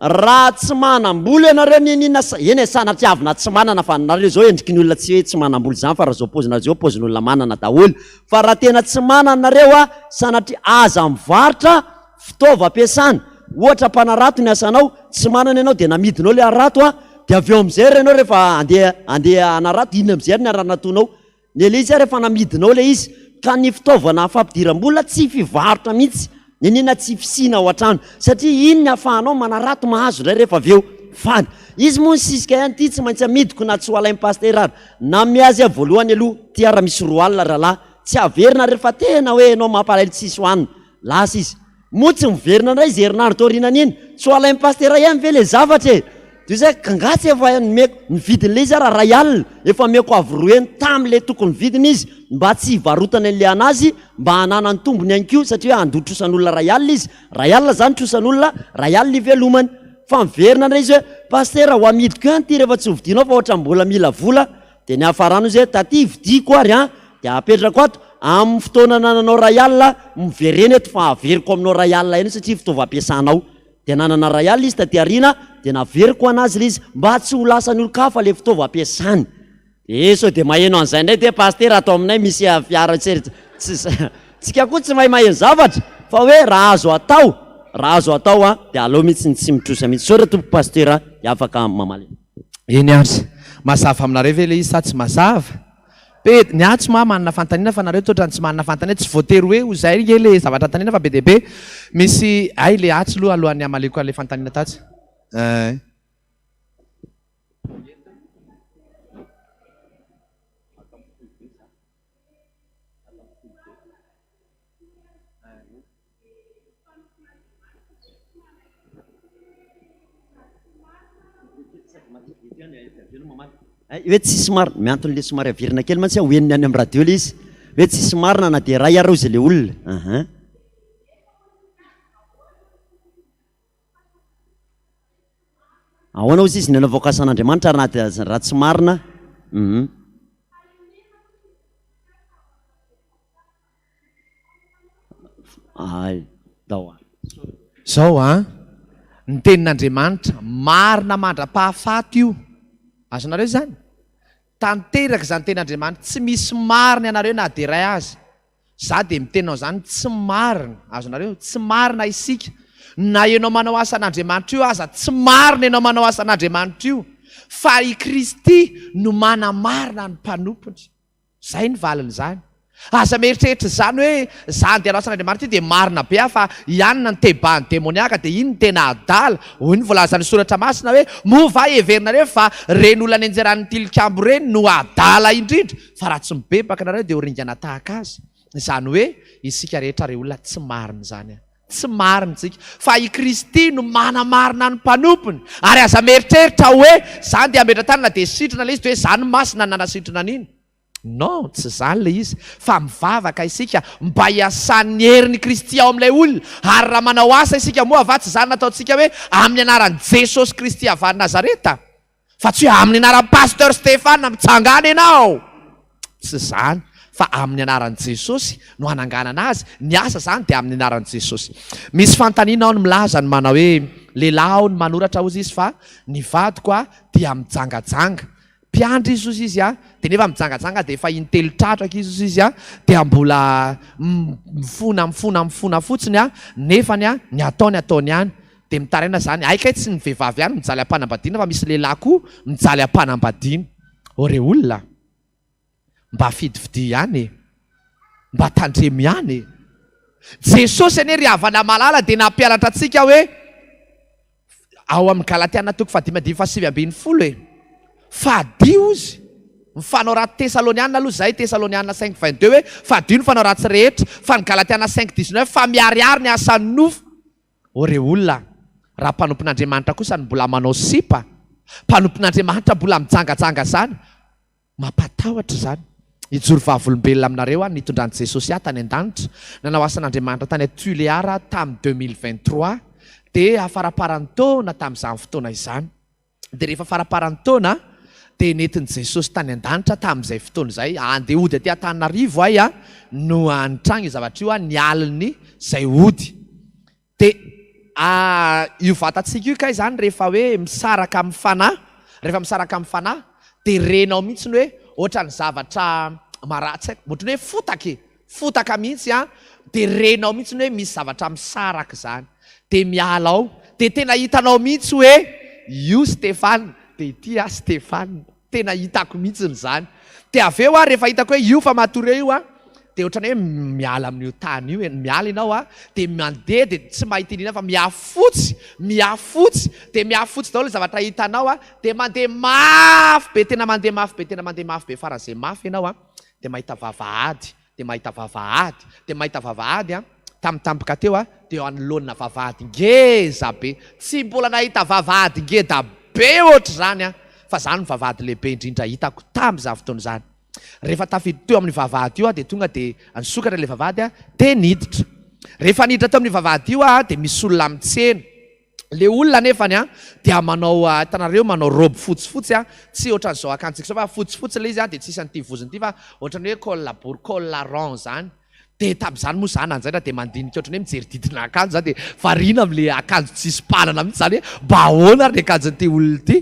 Raha tsy manam-bola ianareo niniana sa, eny e, sanatriavina tsy manana fa nareo izao endriky ny olona tsy hoe tsy manam-bola izany fa raha izao paozinareo izao paozin'olona manana daholo. Fa raha tena tsy manana nareo a, sanatria aza mivarotra fitaovam-piasana. Ohatra mpanarato ny asanao, tsy manana ianao dia namidinao ilay harato a, dia avy eo amin'izay ary ianao rehefa andeha andeha hanarato, inona amin'izay ary ny haranatoanao? Ny ilay izy ary efa namidinao ilay izy ka ny fitaovana fampidiram-bola tsy fivarotra mihitsy, niniana tsy fisiana ao an-trano satria iny ny ahafahanao manarato mahazo indray rehefa avy eo. Fady. Izy moa nisisika ihany ity tsy maintsy amidiko na tsy ho alain'i Pasitera ary. Nanome azy aho voalohany aloha, ity ary misy 2000 rahalahy, tsy averina rehefa tena hoe ianao mampalahelo tsisy hohanina. Lasa izy. Moa tsy miverina indray izy herinandro taorianan'iny? Tsy ho alain'i Pasitera ihany ve ilay zavatra e? Dia izay, ka angaha tsy efa nomeko, ny vidin'ilay izy ara iray alina, efa omeko avo roa heny tamin'ilay tokony vidiny izy, mba tsy hivarotany an'ilay an'azy, mba hananany tombony ihany koa, satria hoe handoa trosan'olona iray alina izy, iray alina izany trosan'olona, iray alina ivelomany. Fa miverina indray izy hoe, Pasitera, ho amidiko ihany ity rehefa tsy hovidianao fa ohatran'ny mbola mila vola. Dia niafarany izy hoe, taty vidiako ary an, dia apetrako ato, amin'ny fotoana anananao iray alina, miverena eto fa averiko aminao iray alina ihany satria fitaovam-piasanao. Dia nanana iray alina izy taty aoriana, dia naveriko ho an'azy ilay izy, mba tsy ho lasan'ny olon-kafa ilay fitaovam-piasany. Dia sao dia maheno an'izay indray dia pasitera ato aminay misy fiara tsy, tsy, tsika koa tsy mahay maheno zavatra, fa hoe raha azo atao, raha azo atao an, dia aleo mihitsy ny tsy mitrosa mihitsy. Misaotra tompoko pasitera, dia afaka mamaly. Eny ary. Mazava aminareo ve ilay izy sa tsy mazava? Be, ny ahy tsy maha manana fanontaniana fa nareo toa otrany tsy manana fanontaniana, tsy voatery hoe ho zay nge le zavatra anontaniana fa be dia be. Misy, hay le atsy aloha alohan'ny hamaliako an'le fanontaniana tatsy. Eh. Hoe tsisy marina, miantona le somary averina kely mantsy aho, ho henony any amin'ny radio le izy, hoe tsisy marina na dia iray ary hozy le olona, aha. Ahoana hozy izy ny nanaovako asan'Andriamanitra raha dia raha tsy marina? Hum. Ay, dao ary. Zao an, ny tenin'Andriamanitra, marina mandra-pahafaty io. Azonareo izany? Tanteraka izany tenin'Andriamanitra, tsy misy marina ianareo na dia iray aza. Za dia miteny anao zany tsy marina, azonareo? Tsy marina isika. Na ianao manao asan'Andriamanitra io aza tsy marina ianao manao asan'Andriamanitra io fa i Kristy no manamarina ny mpanompony. Zay ny valin'izany. Aza mieritreritra izany hoe za andeha hanao asan'Andriamanitra ity dia marina be aho fa i anona nitebahan'ny demoniaka dia iny no tena adala. Hoy ny voalazan'ny soratra masina hoe moa va heverinareo fa ireny olona nenjeran'ny tilikambo ireny no adala indrindra? Fa raha tsy mibebaka nareo dia ho ringana tahaka azy. Izany hoe isika rehetra re olona tsy marina izany an. Tsy marina isika. Fa i Kristy no manamarina ny mpanompony. Ary aza mieritreritra hoe zany dia hametra-tanana dia sitrana ilay izy dia hoe zany masina no nanasitrana an'iny. Non, tsy izany ilay izy. Fa mivavaka isika mba hiasan'ny herin'i Kristy ao amin'ilay olona. Ary raha manao asa isika moa va tsy izany nataontsika hoe amin'ny anaran'i Jesosy Kristy avy any Nazareta? Fa tsy hoe amin'ny anaran'i Pasteur Stéphane mitsangana ianao! Tsy izany, fa amin'ny anaran'i Jesosy no hananganana azy, ny asa izany dia amin'ny anaran'i Jesosy. Misy fanontaniana ao ny milaza ny manao hoe, lehilahy aho no manoratra hozy izy fa ny vadiko a dia mijangajanga, mpiandry izy hozy izy a, dia nefa mijangajanga dia efa intelo tratraka izy hozy izy a, dia mbola mifona mifona mifona fotsiny a, nefany a ny ataony ataony ihany. Dia mitaraina zany, hay kay tsy ny vehivavy ihany mijaly am-panambadiana fa misy lehilahy koa mijaly am-panambadiana. Ô re olona a! Mba fidifidio ihany e! Mba tandremo ihany e! Jesosy anie ry havana malala dia nampianatra antsika hoe, ao amin'ny Galatiana toko fahadimy andininy fahasivy ambinifolo e! Fadio ozy ny fanao ratsy Tesaloniana aloha izay, Tesaloniana 5:22 hoe fadio ny fanao ratsy rehetra, fa ny Galatiana 5:19 fa miharihary ny asan'ny nofo. Ô re olona a! Raha mpanompon'Andriamanitra kosa no mbola manao sipa, mpanompon'Andriamanitra mbola mijangajanga izany, mampatahotra izany. Hijoro vavolombelona aminareo aho nitondran'i Jesosy ahy tany an-danitra, nanao asan'Andriamanitra tany Tuléar aho tamin'ny 2023, dia faramparan'ny taona tamin'izany fotoana izany. Dia rehefa faramparan'ny taona dia nentin'i Jesosy tany an-danitra tamin'izay fotoana izay, andeha hody aty Antananarivo ahy no nitranga io zavatra io, ny alin'ny izay hody. Dia io vatantsika io kay izany rehefa hoe misaraka amin'ny fanahy, rehefa misaraka amin'ny fanahy dia renao mihitsy ny hoe ohatran'ny zavatra mara- tsy haiko, ohatran'ny hoe fotaka e! Fotaka mihitsy an, dia renao mihitsy ny hoe misy zavatra misaraka izany. Dia miala ao, dia tena hitanao mihitsy hoe io Stéphane, dia ity aho Stéphane. Tena hitako mihitsiny izany. Dia avy eo aho rehefa hitako hoe io fa matory eo io an, dia ohatran'ny hoe miala amin'io tany io, miala ianao an, dia mandeha dia tsy mahita inona fa mihafotsy, mihafotsy, dia mihafotsy daholo ny zavatra hitanao an, dia mandeha mafy be, tena mandeha mafy be, tena mandeha mafy be faran'izay mafy ianao an. dia mahita vavahady, dia mahita vavahady, dia mahita vavahady an, tampotampoka teo an, dia eo anoloana vavahady ngeza be, tsy mbola nahita vavahady ngeda be ohatr'izany an, fa izany no vavahady lehibe indrindra hitako tamin'izany fotoana izany. Rehefa tafiditra teo amin'io vavahady io aho dia tonga dia nisokatra ilay vavahady an, dia niditra. Rehefa niditra teo amin'io vavahady io aho dia misy olona mitsena. Le olona anefany an dia manao hitanareo manao robe fotsifotsy an, tsy ohatran'izao akanjontsika izao fa fotsifotsy ilay izy an dia tsisy an'ity vozony ity fa ohatran'ny hoe col bory col rond zany, dia tamin'izany moa za nanjaitra dia mandinika ohatran'ny hoe mijery didin'akanjo za dia variana amin'le akanjo tsisy mpanana mihitsy zany hoe mba ahoana ary ny akanjon'ity olona ity.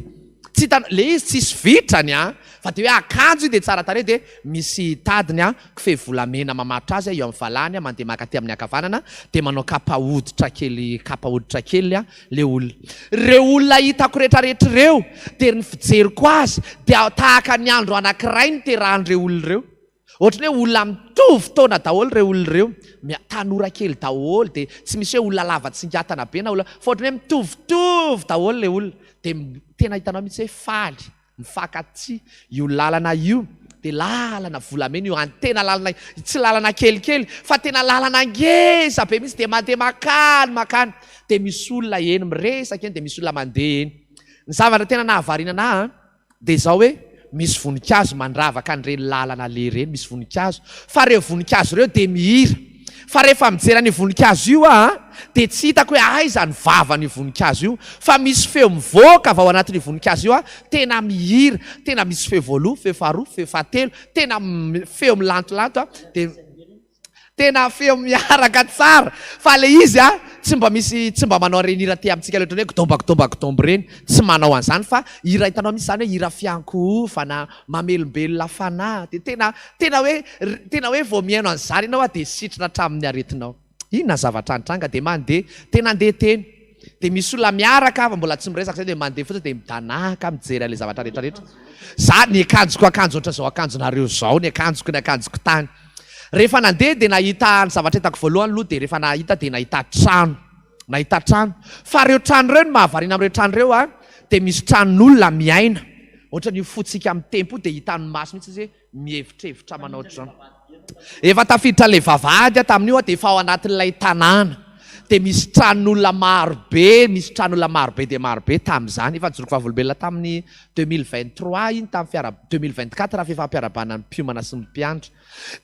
Tsy hitanao, le izy tsisy vitrany an, fa dia hoe akanjo io dia tsara tarehy dia misy tadiny an, kofehy volamena mamatotra azy eo amin'ny valahany an, mandeha maka aty amin'ny ankavanana dia manao kapa hoditra kely, kapa hoditra kely an, le olona. Ireo olona hitako rehetrarehetra ireo dia ny fijeriko azy dia tahaka ny andro anankiray niterahan'ireo olona ireo. Ohatran'ny hoe olona mitovy taona daholo ireo olona ireo, tanora kely daholo dia tsy misy hoe olona lava tsingatana be na olona, fa ohatran'ny hoe mitovitovy daholo ilay olona. Dia tena hitanao mihitsy hoe faly, mifankatia io lalana io, dia lalana volamena io, any tena lalana, tsy lalana kelikely fa tena lalana ngeza be mihitsy dia mandeha mankany mankany, dia misy olona eny miresaka eny, dia misy olona mandeha eny. Ny zavatra tena nahavariana anà an, Dia izao hoe, misy voninkazo mandravaka an'ireny lalana aleha ireny, misy voninkazo, fa ireo voninkazo ireo dia mihira. Fa rehefa mijery an'io voninkazo io aho an, dia tsy hitako hoe aiza ny vavan'io voninkazo io, fa misy feo mivoaka avy ao anatin'io voninkazo io an, tena mihira, tena misy feo voaloha, feo faharoa, feo fahatelo, tena feo milantolanto an, dia. Tena feo miaraka tsara fa le izy a tsy mba misy tsy mba manao an'ireny hira aty amintsika le ohatran'ny hoe gidomba gidomba gidomba ireny, tsy manao an'izany fa hira hitanao mihitsy izany hoe hira fiankohofana, mamelombelona fanahy dia tena tena hoe tena hoe vao mihaino an'izany ianao a dia sitrana hatramin'ny aretinao. Inona ny zavatra nitranga dia mandeha, tena andeha teny dia misy olona miaraka fa mbola tsy miresaka zay dia mandeha fotsiny dia midanahaka mijery an'ilay zavatra rehetra rehetra. Za ny akanjoko akanjo ohatran'izao akanjonareo izao ny akanjoko ny akanjoko tany. Rehefa nandeha dia nahita ny zavatra hitako voalohany aloha dia rehefa nahita dia nahita trano. Nahita trano. Fa ireo trano ireo ny mahavariana amin'ireo trano ireo a, dia misy tranon'olona miaina. Ohatran'io fontsika mitempo io dia hitan'ny maso mihitsy izy hoe mievotrevotra manao ohatr'izao. Efa tafiditra ilay vavahady aho tamin'io aho dia efa ao anatin'ilay tanàna. Dia misy tranon'olona marobe, misy tranon'olona marobe dia marobe tamin'izany. Efa nijoroko vavolombelona tamin'ny 2023 iny tamin'ny fiara 2024 fifampiarahabana ny mpiomana sy ny mpiandry.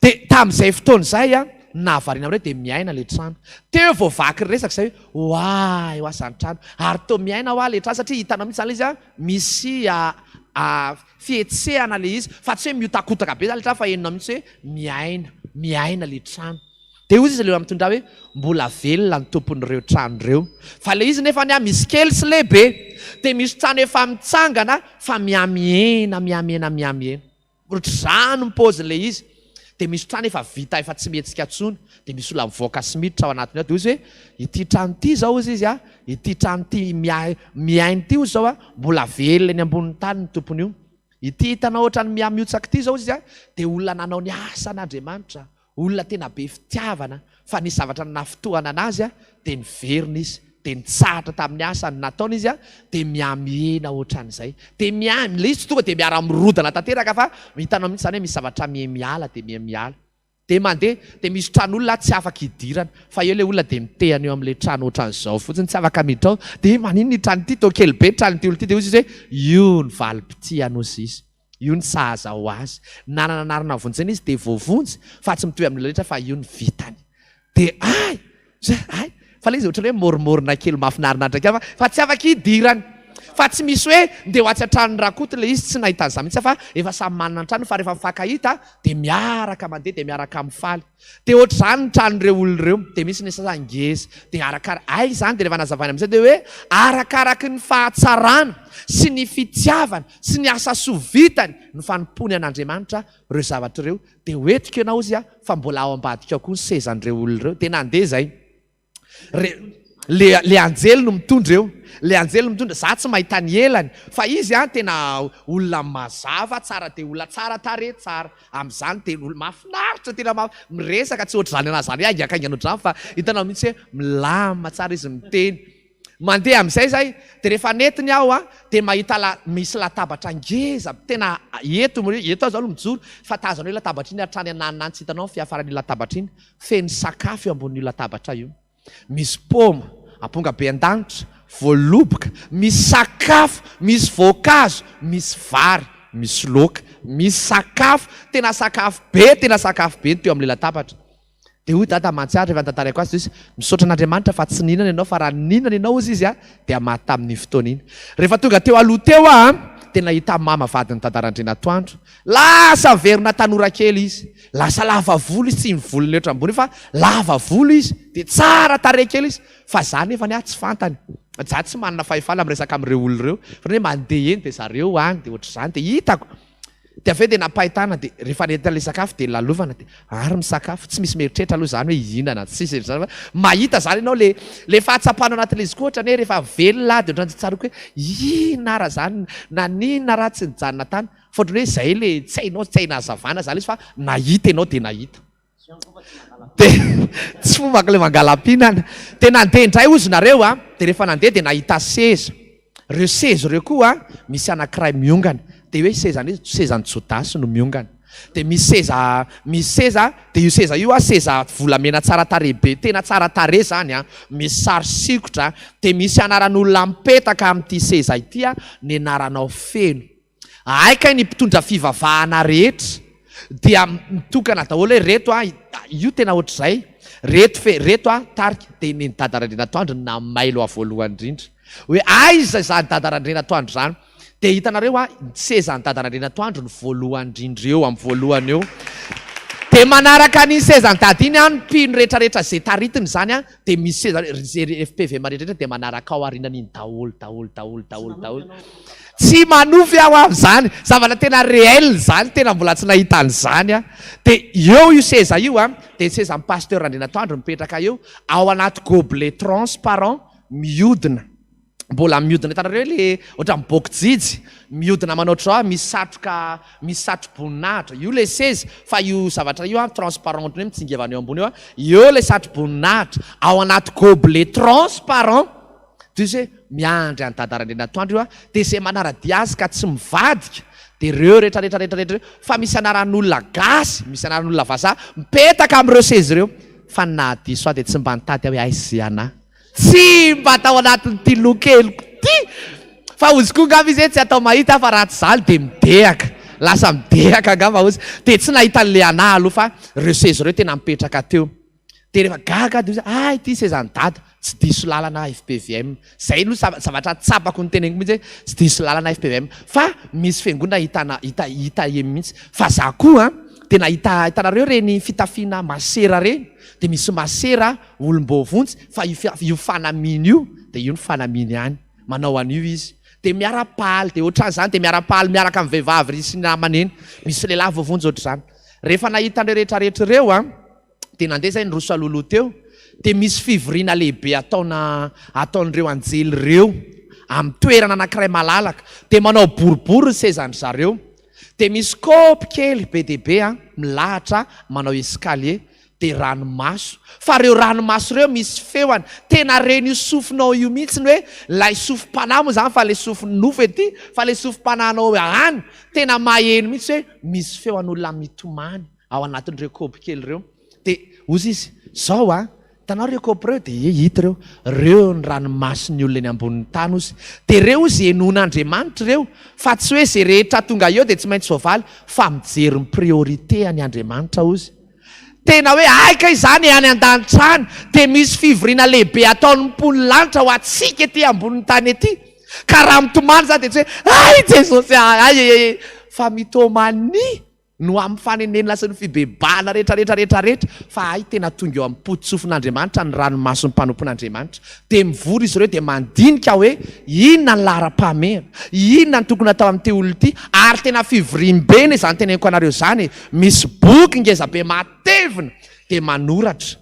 Dia tamin'izay fotoana izay an, ny nahavariana amin'ireo dia miaina ilay trano. Teo vao vaky ny resaka izay hoe oay hoa izany trano. Ary toa miaina hoa ilay trano satria hitanao mihitsy izany ilay izy an, misy fihetsehana ilay izy fa tsy hoe mihotakotaka be izany ilay trano fa henonao mihitsy hoe miaina, miaina ilay trano. Dia hoy izy ilay mitondra hoe mbola velona ny tompon'ireo trano ireo. Fa ilay izy nefa anie misy kely sy lehibe. Dia misy trano efa mitsangana fa mihamihena, mihamihena, mihamihena. Ohatr'izany ny paozin'ilay izy. Dia misy trano efa vita efa tsy mihetsika intsony. Dia misy olona mivoaka sy miditra ao anatiny ao. Dia hoy izy hoe ity trano ity izao hozy izy a, ity trano ity mihaino ity hozy izao a, mbola velona eny ambonin'ny tany ny tompon'io. Ity hitanao ohatran'ny mihamihotsaka ity izao hozy izy a, dia olona nanao ny asan'Andriamanitra. Olona tena be fitiavana fa nisy zavatra nanafintohana anazy dia niverina izy dia nitsahatra tamin'ny asany nataony izy dia mihamihena ohatran'izay dia miha ilay izy tsy tonga dia miara mirodana tanteraka fa hitanao mihitsy izany hoe misy zavatra miha miala dia miha miala dia mandeha dia misy tran'olona tsy afaka hidirana fa eo ilay olona dia mitehana eo amin'ilay trano ohatran'izao fotsiny tsy afaka miditra ao dia maninona io trano ity toa kely be ny tranon'ity olona ity dia hoy izy hoe io ny valim-pitiany hozy izy Io ny sahaza ho azy. Nanana anarana vonjena izy dia voavonjy fa tsy mitovy amin'ny olona rehetra fa io ny vitany. Dia ay! Zay ay! Fa ilay izy ohatran'ny hoe môrimôrina kely mahafinarina kely fa tsy afaka idirany. Fa tsy misy hoe ndeha ho atsy an-tranon'i Rakoto ilay izy, tsy nahita an'izany mihitsy aho fa efa samy manana ny tranony fa rehefa mifankahita dia miaraka mandeha dia miaraka mifaly. Dia ohatr'izany ny tranon'ireo olona ireo, dia misy ny sasany ngeza, dia arakara, hay izany dia rehefa nazavaina amin'izay dia hoe arakaraky ny fahatsarana sy ny fitiavana sy ny asa soa vitany ny fanompoany an'Andriamanitra ireo zavatra ireo, dia ho entiko ianao hozy aho fa mbola ao ambadika ao koa ny sezan'ireo olona ireo, dia nandeha izay. Re, le, le anjely no mitondra eo, le anjely no mitondra, za tsy mahita ny elany, fa izy an tena olona mazava tsara de olona tsara tarehy tsara, amin'izany de olona mahafinaritra tena ma- miresaka tsy ohatr'izany anazy zany hoe haingankaingana ohatr'izany fa hitanao mihitsy hoe milamina tsara izy miteny. Mandeha amin'izay zay, de rehefa nentiny aho an de mahita la, misy latabatra ngeza tena eto, eto aho zao no mijoro fa tazano io latabatra iny hatrany ananona any tsy hitanao ny fiafaran'io latabatra iny, Feno sakafo eo ambonin'io latabatra io. Misy paoma, amponga be an-danitra, voaloboka, misy sakafo, misy voankazo, misy vary, misy laoka, misy sakafo, tena sakafo be, tena sakafo be ny teo amin'ilay latabatra. Dia hoy Dada mantsy ahy rehefa notantaraiko azy, dia hoy izy, Misaotra an'Andriamanitra fa tsy nihinana ianao fa raha nihinana ianao hozy izy dia maty tamin'iny fotoana iny. Rehefa tonga teo aloha teo aho dia nahita mama vadin'i Dada Randrianatoandro. Lasa niverina tanora kely izy. Lasa lava volo izy, tsy iny volony ohatry ambony iny fa lava volo izy, dia tsara tarehy kely izy, fa za nefany ah tsy fantany. Za tsy manana fahefana miresaka amin'ireo olona ireo fa ny hoe mandeha eny dia zareo any dia ohatr'izany dia hitako. Dia avy eo dia nampahitana dia rehefa nentina ilay sakafo dia lalovana dia ary misakafo, tsy misy mieritreritra aloha izany hoe hihinana tsisy izany fa mahita izany ianao le le fahatsapana anatin'ilay izy koa ohatrany hoe rehefa velona aho dia ohatrany tsy tsaroako hoe inona ara izany naninona raha tsy nijanona tany fa ohatrany hoe izay le tsy hainao tsy haina hazavana izany ilay izy fa nahita ianao dia nahita. Dia tsy fombako ilay mangala-pihinana. Dia nandeha indray hozy nareo a, dia rehefa nandeha dia nahita seza. Ireo seza ireo koa misy anankiray miongana. Dia hoe sezan'iza? Sezan'i Jodasy no miongana. Dia misy seza, misy seza, dia io seza io a, seza volamena tsara tarehy be, tena tsara tarehy izany a, misy sary sikotra, dia misy anaran'olona mipetaka amin'ity seza ity a, ny anaranao feno. Hay kay ny mpitondra fivavahana rehetra dia mitokana daholo hoe reto a, io tena ohatr'izay, reto fe, reto a tarika, dia nen'i Dada Randrianatoandro no namailo ahy voalohany indrindra hoe aiza izany Dada Randrianatoandro izany, dia hitanareo a, ny sezan'i Dada Randrianatoandro no voalohany indrindra eo amin'ny voalohany eo, dia manaraka an'iny sezan'i Dada iny an, ny mpino rehetrarehetra izay taritiny izany an, dia misy seza, ry FPVM rehetrarehetra dia manaraka ao aorianan'iny daholo daholo daholo daholo daholo. Tsy manofy aho amin'izany, zavatra tena réel izany, tena mbola tsy nahita an'izany aho. Dia eo io seza io an, dia ny sezan'ny Pasteur Randrianatoandro mipetraka eo, ao anaty gobelet transparent mihodina, mbola mihodina, hitanareo le ohatran'ny bokijijy, mihodina manao ohatr'izao an, misy satroka, misy satro-boninahitra, io le seza, fa io zavatra io an transparent ohatran'ny hoe mitsingevana eo ambony eo an, eo le satro-boninahitra, ao anaty gobelet transparent. Toy izay hoe miandry an'i Dada Randrianatoandro io aho, dia izay manara-dia azy ka tsy mivadika, dia ireo rehetra rehetra rehetra rehetra ireo, fa misy anaran'olona gasy, misy anaran'olona vazaha mipetaka amin'ireo seza ireo, fa ny nahadiso ahy dia tsy mba nitady aho hoe aiza izay anà, tsy mba tao anatin'ity loha-keliko ity, fa hozy koa angamba izy hoe tsy atao mahita aho fa raha tsy izany dia midehaka, lasa midehaka angamba hozy, dia tsy nahita an'ilay anà aloha fa ireo seza ireo tena mipetraka teo. Dia rehefa gaga aho dia hoy aho, ah ity sezan'i dada, tsy diso lalana aho fpvm. Izay aloha zava- zavatra tsapako noteneniko mihitsy hoe tsy diso lalana aho fpvm. Fa misy fiangonana ahitana hita hita eny mihitsy. Fa za koa an, dia nahita hitanareo ireny fitafiana masera ireny, dia misy masera olom-boavonjy fa io fia- io fanamiany io dia io ny fanamiany ihany, manao an'io izy. Dia miara-paly, dia ohatran'izany, dia miara-paly miaraka amin'ny vehivavy ry sy ny namany eny. Misy lehilahy voavonjy ohatr'izany. Rehefa nahita an'ireo rehetrarehetra ireo an, Dia nandeha izay niroso alohaloha teo, dia misy fivoriana lehibe ataona ataon'ireo anjely ireo amin'ny toerana anankiray malalaka. Dia manao boribory ny sezan-dry zareo. Dia misy kaopy kely be dia be an, milahatra manao escalier. Dia ranomaso. Fa ireo ranomaso ireo misy feoany. Tena ren'io sofinao io mihitsy ny hoe ilay sofim-panahy moa izany fa ilay sofin'ny nofo ety, fa ilay sofim-panahinao any tena maheno mihitsy hoe misy feon'olona mitomany. ao anatin'ireo kaopy kely ireo. Dia hozy izy, Izao an, hitanao ireo kaopy ireo? Dia ie, hita ireo. Ireo ny ranomasin'ny olona eny ambonin'ny tany, hozy. Dia ireo hozy henoin'Andriamanitra ireo, fa tsy hoe izay rehetra tonga eo dia tsy maintsy voavaly, fa mijery ny priorité an'i Andriamanitra, hozy. Tena hoe hay kay izany e, any an-danitra any dia misy fivoriana lehibe ataon'ny mponin'ny lanitra ho antsika ety ambonin'ny tany ety. Ka raha mitomany izany dia tsy hoe hay Jesosy a, hay e e e, fa mitomania. No amin'ny fanenenana sy ny fibebahana rehetra rehetra rehetra rehetra, fa hay tena tonga eo amin'ny poto-tsofin'Andriamanitra ny ranomason'ny mpanompon'Andriamanitra. Dia mivory izy ireo dia mandinika hoe inona ny laharam-pahamehana, inona no tokony hatao amin'ity olona ity, ary tena fivoriambe anie izany teneniko anareo izany e, misy boky ngezabe matevina dia manoratra.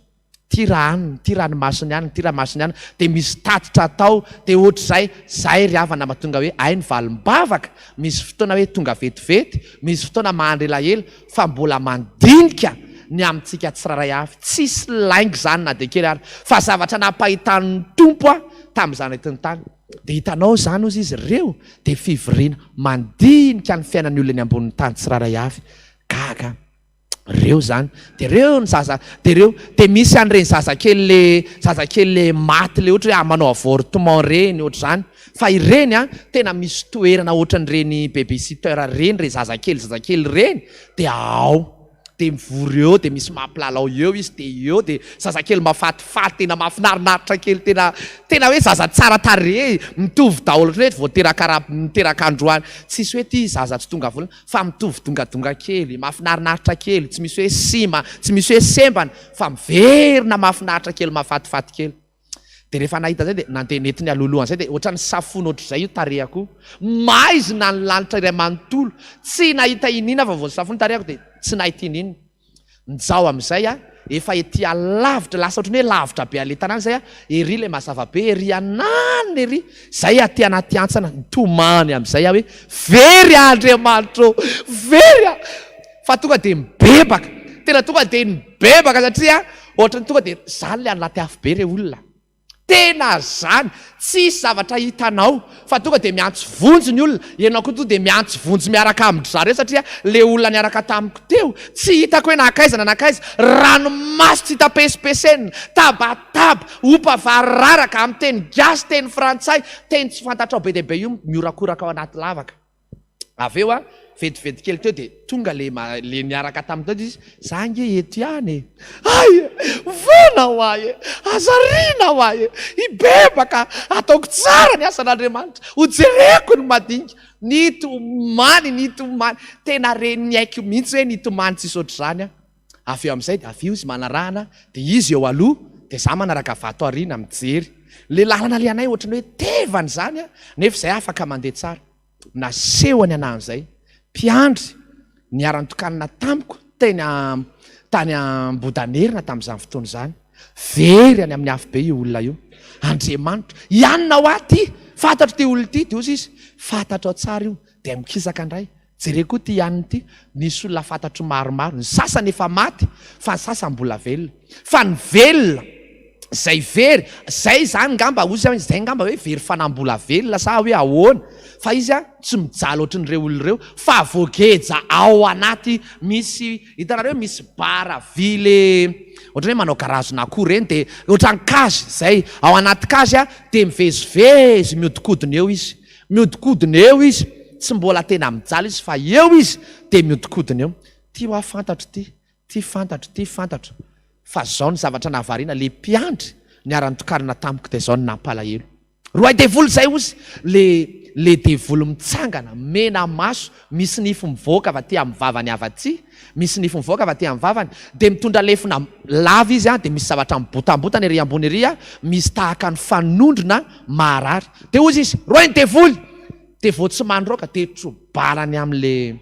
Ty raha any, ty ranomasony any, ty ramasony any, dia misy tatitra atao, dia ohatr'izay, zay ry havana mahatonga hoe hay ny valim-bavaka, misy fotoana hoe tonga vetivety, misy fotoana mahandry elaela, fa mbola mandinika ny amintsika tsirairay avy, tsisy lainga izany na dia kely ary, fa zavatra nampahitan'ny Tompo ahy tamin'izany entin'ny tany, dia hitanao izany hozy izy ireo, dia fivoriana mandinika ny fiainan'ny olona eny ambonin'ny tany tsirairay avy, gaga. Reo zany de reo ny zaza de reo de misy an'ireny zazakely le zazakely le maty le ohatra hoe manao avortement reny ohatr'izany fa ireny an tena misy toerana ohatran'ireny baby sitter reny re zazakely zazakely reny de ao de mivory eo de misy mampilalao eo izy de eo de zazakely mafatifaty tena mahafinarinaritra kely tena tena hoe zaza tsara tarehy mitovy daholo ohatran'ny hoe vao teraka ra- niteraka androany tsisy hoe ty zaza tsy tonga volana Fa mitovy dongadonga kely, mahafinarinaritra kely, tsy misy hoe sima, tsy misy hoe sembana, fa miverina mahafinaritra kely, mahafatifaty kely. Dia rehefa nahita izay dia nandeha nentiny alohalohan'izay dia ohatran'ny safoina ohatr'izay io tarehako io. Maizina ny lanitra iray manontolo. Tsy nahita iniana fa vao nisafoina ny tarehako dia tsy nahita iniana. Njao amin'izay aho, efa ety alavitra, lasa ohatran'ny hoe lavitra be aleha tanàna izay aho, ery ilay mazava be, ery ananona ery, izay aty anaty hantsana, nitomany amin'izay aho hoe very aho Andriamanitra ô, very aho! Fa tonga dia mibebaka, tena tonga dia nibebaka satria ohatran'ny tonga dia izany ilay anaty afobe re olona. Tena zany, tsisy zavatra hitanao fa tonga dia miantso vonjy ny olona, ianao koa tonga dia miantso vonjy miaraka amin-dry zareo satria le olona niaraka tamiko teo tsy hitako hoe nankaiza na nankaiza, ranomaso tsy hita pesipesenina, tabataba, ompa variraraka, amin'ny teny gasy, teny frantsay, teny tsy fantatrao be dia be io mihorakoraka ao anaty lavaka. Avy eo an, vetivety kely teo dia tonga le le niaraka taminy teo izy, za ange eto ihany e! Hay e! Voana ho ahy e! Aza ariana ho ahy e! Hibebaka, ataoko tsara ny asan'Andriamanitra, ho jereko ny madinika. Nitomany, nitomany, tena ren'ny aiko mihitsy hoe nitomany tsisy ohatr'izany aho. Avy eo amin'izay dia avy eo izy manarahana dia izy eo aloha dia za manaraka vato aoriana mijery. Le lalana alehanay ohatran'ny hoe tevana izany an, nefa izay afaka mandeha tsara. Nasehony anah an'izay. Mpiandry niara-nitokanana tamiko teny tany Ambodanerina tamin'izany fotoana izany. Very any amin'ny afobe io olona io. Andriamanitra, ianona ho ahy ity, fantatro ity olona ity, dia hozy izy, fantatrao tsara io, dia mikisaka indray. Jereo koa ity anona ity, nisy olona fantatro maromaro, ny sasany efa maty fa ny sasany mbola velona. Fa ny velona izay very, izay izany ngamba hozy aho, izay ngamba hoe very fanahy mbola velona sa hoe ahoana, fa izy an tsy mijaly ohatran'ireo olona ireo fa voageja ao anaty misy, hitanareo misy bara vy le ohatran'ny hoe manao garazin'akoho ireny dia ohatran'ny cage izay, ao anaty cage an dia mivezivezy mihodinkodina eo izy. Mihodinkodina eo izy, tsy mbola tena mijaly izy fa eo izy dia mihodinkodina eo. Ty hoa fantatro ty, ty fantatro, ty fantatro. Fa zao ny zavatra nahavariana, le mpiandry niara-nitokanana tamiko dia zao no nampalahelo. Roahy devoly zay ozy, le le devoly mitsangana, mena maso, misy nify mivoaka avy aty amin'ny vavany avy aty, misy nify mivoaka avy aty amin'ny vavany, dia mitondra lefona lava izy an, dia misy zavatra mibotambotana ery ambony ery an, misy tahaka ny fanondrona maharary. Dia hozy izy, roahy ny devoly! Dia vao tsy mandroaka dia trobarany amin'le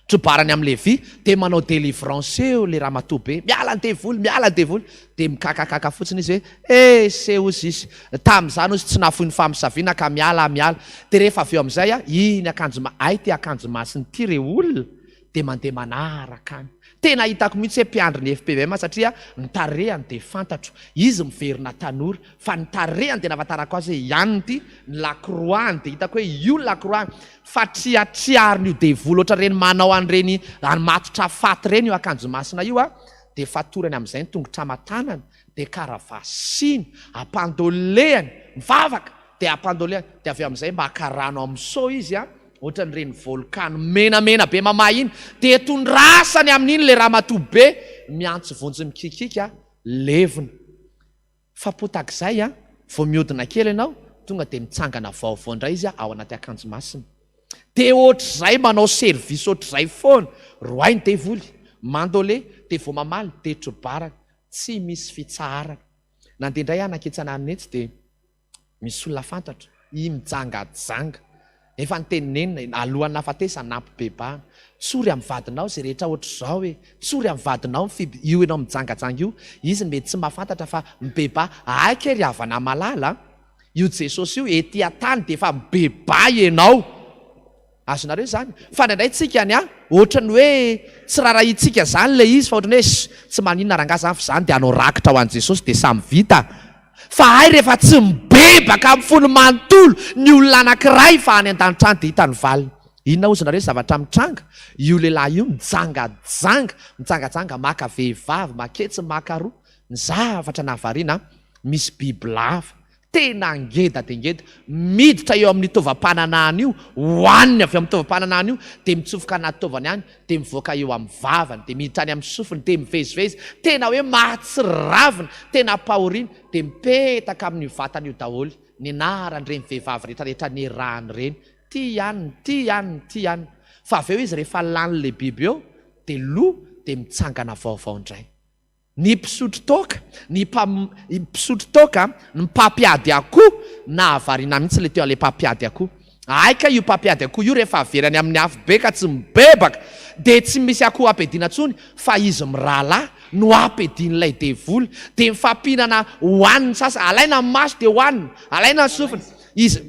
trobarany amin'le vy, dia manao délivrance eo le ramatoa be, miala ny devoly, miala ny devoly! Dia mikakakaka fotsiny izy hoe, eh se hozy izy, tamin'izany hozy tsy nahafoy ny famosaviana ka miala aho miala. Dia rehefa avy eo amin'izay an, iny akanjo ma, hay ity akanjo masina ity re olona, dia mandeha manaraka any. Tena hitako mihitsy hoe mpiandry ny fpvm satria ny tarehany dia fantatro. Izy miverina tanora fa ny tarehany dia nahafantarako azy hoe i anona ity, ny lakroany dia hitako hoe io ny lakroany. Fa triatriarin'io devoly ohatran'ireny manao an'ireny any matotra faty ireny io akanjo masina io a, dia fatorany amin'izay ny tongotra aman-tanany, dia karavasiny, ampandolehany, mivavaka dia ampandolehany, dia avy eo amin'izay maka rano amin'ny seau izy a, Ohatran'ireny volcano menamena be mamay iny, dia tondrasany amin'iny ilay ramatoa be miantso vonjy mikikika, levona. Fa potak'izay an, vao mihodina kely ianao, tonga dia mitsangana vaovao indray izy ao anaty akanjo masina. Dia ohatr'izay manao service ohatr'izay foana, roahy ny devoly, mandole, dia vao mamaly dia trobarana, tsy misy fitsaharana. Nandeha indray aho nanketsy an'anona etsy dia. Misy olona fantatro, i mijangajanga. Efa niteny nenina, alohan'ny nahafatesany, nampibebahana. Tsory amin'ny vadinao izay rehetra ohatr'izao e! Tsory amin'ny vadinao ny fib, io ianao mijangajanga io, izy mety tsy mahafantatra fa mibebaha. Ahy kay ry havana malala a! Io Jesosy io ety an-tany dia efa mibebaha ianao. Azonareo izany? Fa indraindray tsika ny an, ohatran'ny hoe tsy rarahiantsika izany ilay izy fa ohatran'ny hoe sh, tsy maninona rangahy izany fa izany dia hanao rakitra ho an'i Jesosy dia samy vita. Fa hay rehefa tsy mibebaka amin'ny fony manontolo ny olona anankiray fa any an-danitra any dia hita ny valiny. Inona hozy nareo zavatra mitranga? Io lehilahy io mijangajanga, mijangajanga maka vehivavy, maketsy makaroa. Ny zavatra nahavariana an, misy bibilava Tena ngeda dia ngeda. Miditra eo amin'io taovam-pananahana io, hohaniny avy eo amin'ny taovam-pananahana io, dia mitsofoka anaty taovany any, dia mivoaka eo amin'ny vavany, dia miditra any amin'ny sofiny, dia mivezivezy. Tena hoe mahatsiravina, tena ampahoriana. Dia mipetaka amin'io vatana io daholo ny anaran'ireny vehivavy rehetrarehetra nirahany ireny. Ty ihany, ty ihany, ty ihany. Fa avy eo izy rehefa lanin'ilay biby eo, dia lo, dia mitsangana vaovao indray. Ny mpisotro toaka, ny mpam, mpisotro toaka, ny mpampiady akoho, nahavariana mihitsy le teo le mpampiady akoho. Hay kay io mpampiady akoho io rehefa avery any amin'ny afo be ka tsy mibebaka dia tsy misy akoho ampiadiana intsony fa izy mirahalahy no ampiadian'ilay devoly dia mifampinana hohaniny sasa, alaina ny maso dia hohanina, alaina ny sofina, izy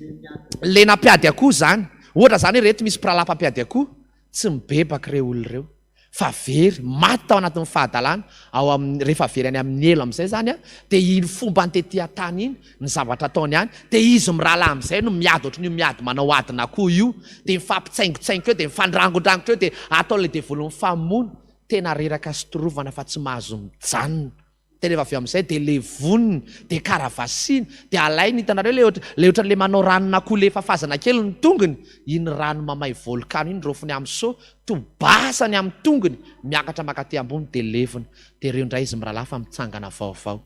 le nampiady akoho zany, ohatra zany hoe reto misy mpirahalahy mpampiady akoho, tsy mibebaka ireo olona ireo. fa very, maty tao anatin'ny fahadalana, ao amin'ny, rehefa very any amin'ny helo amin'izay izany an, dia iny fombany tety an-tany iny, ny zavatra ataony any, dia izy mirahalahy amin'izay no miady ohatran'io miady manao adin'akoho io, dia mifampitsaingotsaingotra eo, dia mifandrangondrangotra eo, dia ataon'ilay devoly mifamono, tena reraka sy torovana fa tsy mahazo mijanona. Dia rehefa avy eo amin'izay dia levonina, dia karavasiana, dia alaina, hitanareo ilay ohatra, ilay ohatran'ilay manao ranon'akoho ilay fafazana kely ny tongony, iny rano mamay volkano iny raofiny amin'ny seau, tobasany amin'ny tongony, miakatra mankaty ambony dia levona. Dia ireo indray izy mirahalahy fa mitsangana vaovao.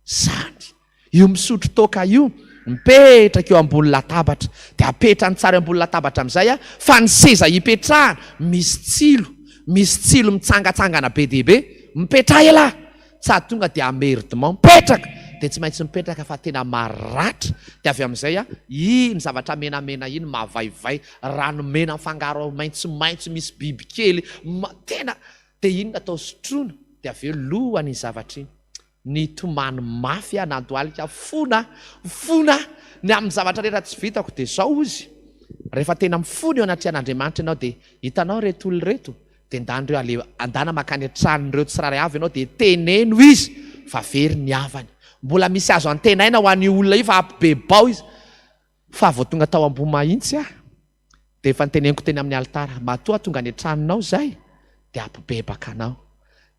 Zany. Io misotro toaka io, mipetraka eo ambony latabatra. Dia apetrany tsara eo ambony latabatra amin'izay a, fa ny seza ipetrahana misy tsilo, misy tsilo mitsangatsangana be dia be. Mipetraha elah! Sady tonga dia emmerdement, mipetraka! Dia tsy maintsy mipetraka fa tena maratra. Dia avy amin'izay a, iny zavatra menamena iny mavaivay, rano mena mifangaro maitsomaitso misy bibikely, tena, dia iny no atao sotroina, dia avy eo lohany iny zavatra iny. Nitomany mafy aho nandohalika fona fona ny amin'ny zavatra rehetra tsy vitako dia zao ozy rehefa tena mifona eo anatrehan'Andriamanitra ianao dia hitanao ireto olona ireto dia ndany ireo ale andana makany an-tranon'ireo tsirairay avy ianao dia teneno izy fa very ny havany mbola misy azo antenaina ho an'io olona io fa ampibebao izy fa vao tonga tao Ambohimahitsy aho dia efa noteneniko teny amin'ny alitara, matoa tonga any an-tranonao izay dia hampibebaka anao.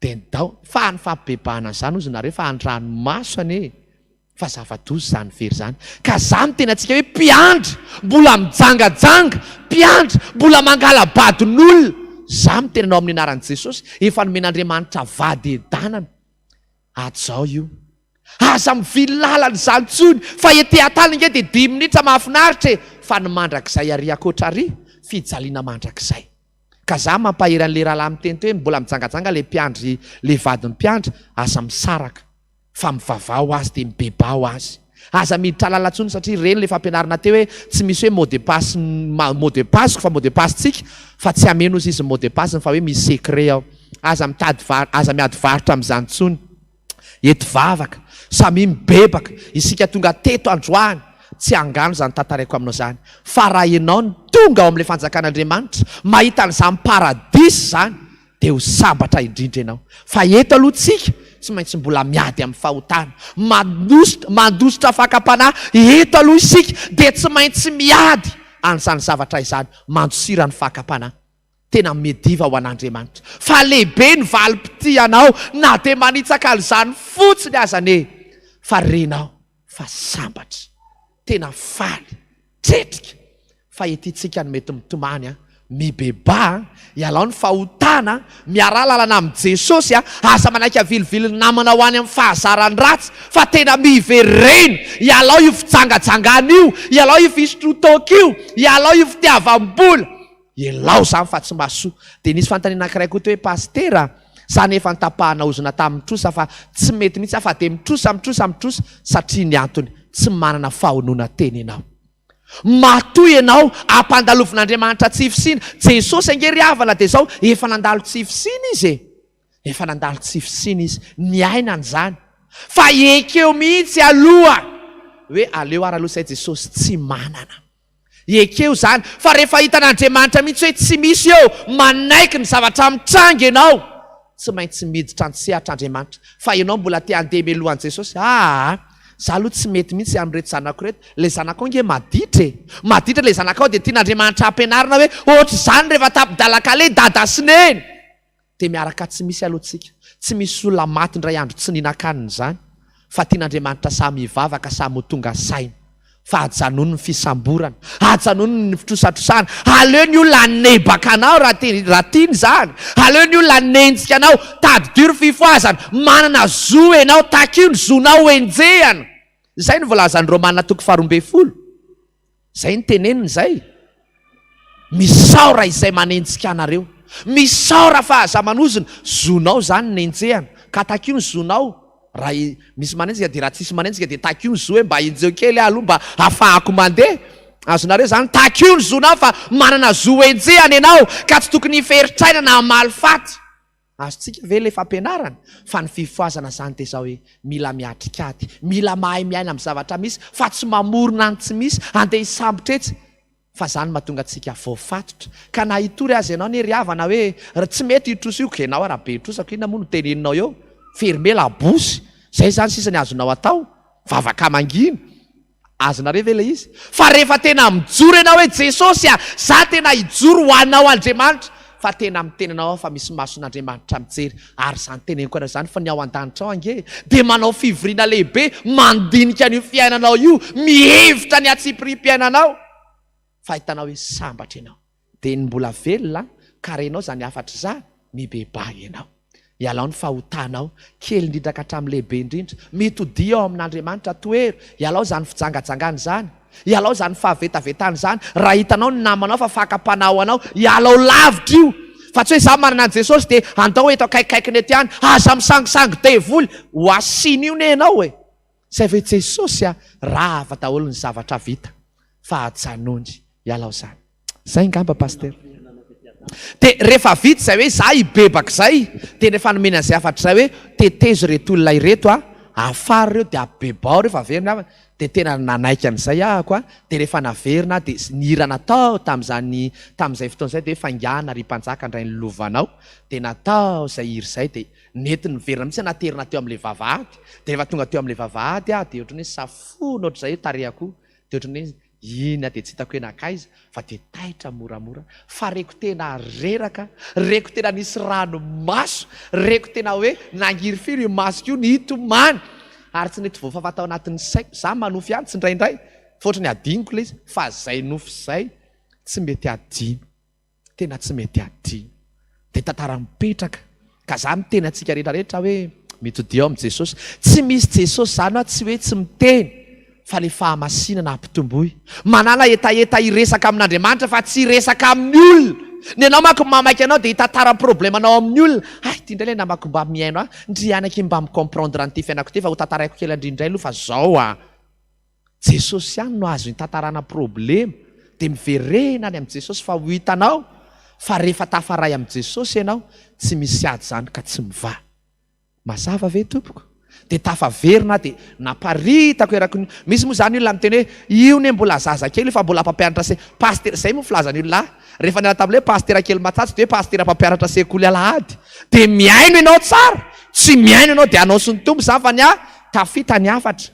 Dia ndao, fa ny fampibebahana an'izany hozy nareo fa an-dranomaso anie e! Fa zava-doza izany very izany. Ka za miteny antsika hoe mpiandry mbola mijangajanga, mpiandry mbola mangala-badin'olona, za miteny anao amin'ny anaran'i Jesosy, efa nomen'Andriamanitra vady edanana. Hajao io. Aza mivily lalana izany intsony fa ety an-tany ange dia dimy minitra mahafinaritra e! Fa ny mandrakizay ary ankoatra ary fijaliana mandrakizay. Ka za mampahery an'le rahalahy miteny teo hoe mbola mijangajanga le mpiandry le vadin'ny mpiandry, aza misaraka fa mivavaha ho azy dia mibebaha ho azy. Aza miditra lalina intsony satria ireny le fampianarana teo hoe tsy misy hoe mot de passe mot de passe-ko fa mot de passe-tsika fa tsy hameno ozy izy ny mot de passe-ny fa hoe misy secret ao. Aza mitady var aza miady varotra amin'izany intsony. Eto vavaka, samia mibebaka, isika tonga teto androany, tsy angano izany tantaraiko aminao izany, fa raha ianao no tonga ao amin'ilay fanjakan'Andriamanitra, mahita an'izany paradisa izany, dia ho sambatra indrindra ianao. Fa eto aloha tsika tsy maintsy mbola miady amin'ny fahotana, mandositra, mandositra fakam-panahy, eto aloha isika dia tsy maintsy miady an'izany zavatra izany, mandosira ny fakam-panahy. Tena midiva ho an'Andriamanitra. Fa lehibe ny valim-pitia anao na dia manitsaka an'izany fotsiny aza anie. Fa renao fa sambatra. Tena faly. Tretrika. Fa ety tsika no mety mitomany an. Mibebaha an. Ialao ny fahotana an. Miaraha lalana amin'i Jesosy an. Aza manaiky avilivilin'ny namana ho any amin'ny fahazaran-dratsy fa tena miverena. Ialao io fijangajangana io. Ialao io fisotroan-toaka io. Ialao io fitiavam-bola. Elao zany fa tsy mahasoa. Dia nisy fanontaniana anankiray koa teo hoe Pasitera a, za nefa notapahana ozona tamin'ny trosa fa tsy mety mihitsy aho fa dia mitrosa mitrosa mitrosa satria ny antony tsy manana fahononan-tena ianao. Matoa ianao ampandalovin'Andriamanitra tsy fisiana. Jesosy ange ry havana dia zao efa nandalo tsy fisiana izy e. Efa nandalo tsy fisiana izy, niaina an'izany. Fa ekeo mihitsy aloha hoe aleo ary aloha izay Jesosy tsy manana. Ekeo izany, fa rehefa hitan'Andriamanitra mihitsy hoe tsy misy eo, manaiky ny zavatra mitranga ianao, tsy maintsy miditra an-tsehatra Andriamanitra. Fa ianao mbola te handeha mialoha an'i Jesosy, aa, za aloha tsy mety mihitsy amin'ireto zanako ireto, ilay zanakao ange maditra e! Maditra ilay zanakao dia tian'Andriamanitra hampianarina hoe ohatr'izany rehefa tapi-dalan-kaleha dada sy neny! Dia miaraka tsy misy aloha tsika. Tsy misy olona maty indray andro tsy nihinan-kanina izany fa tian'Andriamanitra samy hivavaka samy ho tonga saina. Fa ajanony ny fisamborana, ajanony ny fitrosatrosana, aleo ny olona hanebaka anao raha te raha tiany izany, aleo ny olona hanenjika anao, tadidio ry fifohazana, manana zo ianao, takio ny zonao henjehana. Izay no voalazan'ny Romana toko faharoambinifolo. Zay ny teneniny zay. Misaora izay manenjika anareo. Misaora fa aza manozona. Zonao zany ny enjehana. Ka takio ny zonao, raha misy manenjika dia raha tsisy manenjika dia takio ny zo hoe mba enjeo kely aho aloha mba hafahako mandeha. Azonareo izany? Takio ny zonao fa manana zo henjehana ianao ka tsy tokony hiferitraina na hamaly faty. Azontsika ve ilay fampianarana? Fa ny fifohazana izany dia izao hoe mila miatrika ady, mila mahay miaina amin'ny zavatra misy fa tsy mamorona ny tsy misy, andeha hisambotra etsy. Fa zany mahatonga antsika voafatotra. Ka na hitory aza ianao anie ry havana hoe ry tsy mety io trosa io, ka ianao ara be trosako inona moa no teneninao eo? Fermer la bouche, zay zany sisa ny azonao atao, vavaka mangina. Azonareo ve ilay izy? Fa rehefa tena mijoro ianao hoe Jesosy a, za tena hijoro ho anao Andriamanitra, fa tena miteny anao aho fa misy mason'Andriamanitra mijery, ary izany teneniko anao izany fa ny ao an-danitra ao ange dia manao fivoriana lehibe mandinika an'io fiainanao io, mihevitra ny hatsipiriam-piainanao, fa hitanao hoe sambatra ianao. Dia ny mbola velona ka renao izany hafatra izany, mibebaha ianao. Ialao ny fahotanao, kely indrindra ka hatramin'ny lehibe indrindra. Mitodia ao amin'Andriamanitra, tohero, ialao izany fijangajangana izany. Ialao izany fahavetavetana izany. Raha hitanao ny namanao fa fakam-panahy ho anao, ialao lavitra io. Fa tsy hoe izaho manana an'i Jesosy dia andao eto akaikikaikiny eto ihany. Aza misangisangy devoly. Ho asiana io ne ianao e. Izay ve Jesosy a! Rava daholo ny zavatra vita fa ajanony. Ialao izany. Zay ngamba Pasitera. Dia rehefa vita izay hoe za hibebaka izay, dia rehefa nomena an'izay hafatra izay hoe tetezo ireto olona ireto a, afaro ireo dia ampibebao ireo fa averina havana, dia tena nanaiky an'izay ahako a, dia rehefa naverina aho dia ny hira natao tamin'izany tamin'izay fotoana izay dia hoe faingàna ry mpanjaka handray ny lovanao, dia natao izay hira izay dia nety niverina mihitsy aho naterina teo amin'ilay vavahady, dia rehefa tonga teo amin'ilay vavahady aho dia ohatran'ny hoe safoina ohatr'izay io tarehako io, dia ohatran'ny hoe Iny aho dia tsy hitako hoe nankaiza fa dia taitra moramora fa reko tena reraka, reko tena nisy ranomaso, reko tena hoe nangirifiry io masoko io nitomany ary tsy nety voafafa tao anatin'ny saiko, za manofy ihany tsindraindray fa ohatran'ny adinoko ilay izy fa zay nofy zay tsy mety adino. Tena tsy mety adino. Dia tantara mipetraka. Ka za miteny antsika rehetra rehetra hoe mitodia ao amin'i Jesosy. Tsy misy Jesosy zany hoa tsy hoe tsy miteny fa le fahamasinana ampitomboy. Manala hetaheta hiresaka amin'Andriamanitra fa tsy hiresaka amin'ny olona. Ny anao manko mamaika anao dia hitantara ny problemanao amin'ny olona. Hay ity indray le namako mba mihaino ahy. Ndry ihany akia mba mi-comprendre an'ity fiainako ity fa ho tantaraiko kely an-dry indray aloha fa zao a. Jesosy ihany no azo intantarana problema dia miverena any amin'i Jesosy fa ho hitanao fa rehefa tafaray amin'i Jesosy ianao tsy misy ady izany ka tsy mivaha. Mazava ve tompoko? Dia tafaverina aho dia naparitako eraky ny misy moa izany olona miteny hoe io ne mbola zaza kely io fa mbola mpampianatra se pasitera izay moa filazan'ny olona ahy rehefa niala tamin'ilay hoe pasitera kely matsatso dia hoe pasitera mpampianatra sekoly alahady dia mihaino ianao tsara tsy mihaino ianao dia anao sy ny Tompo izany fa ny ahy tafita ny hafatra.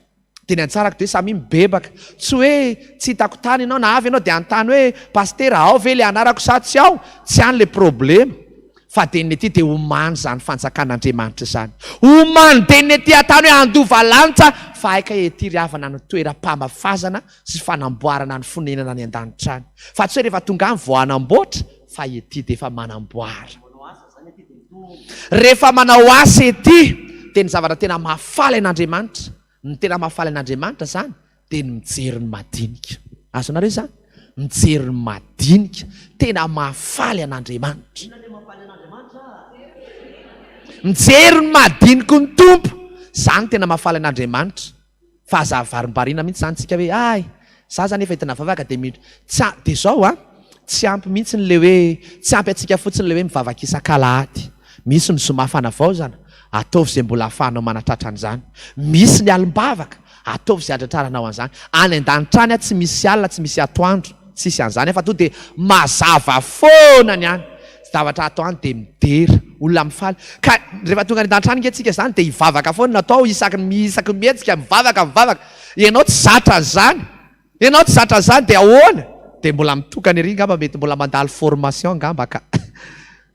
Dia ny anjarako dia samia mibebaka. Tsy hoe tsy hitako tany ianao na avy ianao dia hanontany hoe Pasitera ao ve ilay anarako sa tsy ao? Tsy any ilay problema. Fa dia ny ety dia omano izany fanjakan'Andriamanitra izany. Omano dia ny ety an-tany hoe handova lanitra fa hay kay ety ry havana no toeram-pamafazana sy fanamboarana ny fonenana any an-danitra any. Fa tsy hoe rehefa tonga any vao hanamboatra fa ety dia efa manamboara. Rehefa manao asa ety dia ny zavatra tena mahafaly an'Andriamanitra, ny tena mahafaly an'Andriamanitra izany dia ny mijery ny madinika. Azonareo izany? Mijery ny madinika. Tena mahafaly an'Andriamanitra. Mijery ny madiniky ny Tompo. Izany tena mahafaly an'Andriamanitra. Fa aza avarimbariana mihitsy zany tsika hoe hay za zany efa entina vavaka dia mino tsy a dia zao a tsy ampy mihitsy le hoe tsy ampy antsika fotsiny le hoe mivavaka isak'alahady misy ny zoma fanavaozana ataovy izay mbola ahafahanao manatratra an'izany misy ny alim-bavaka ataovy izay hatratraranao an'izany any an-danitra any a tsy misy alina tsy misy atoandro tsisy an'izany fa to dia mazava foana ny any zavatra atao any dia midera, olona mifaly. Ka rehefa tonga any an-danitra any nge tsika izany dia hivavaka foana no atao isaky ny isaky ny mihetsika, mivavaka, mivavaka. Ianao tsy zatra an'izany, ianao tsy zatra an'izany dia ahoana? Dia mbola mitokana ery ngamba mety mbola mandalo formation ngamba ka.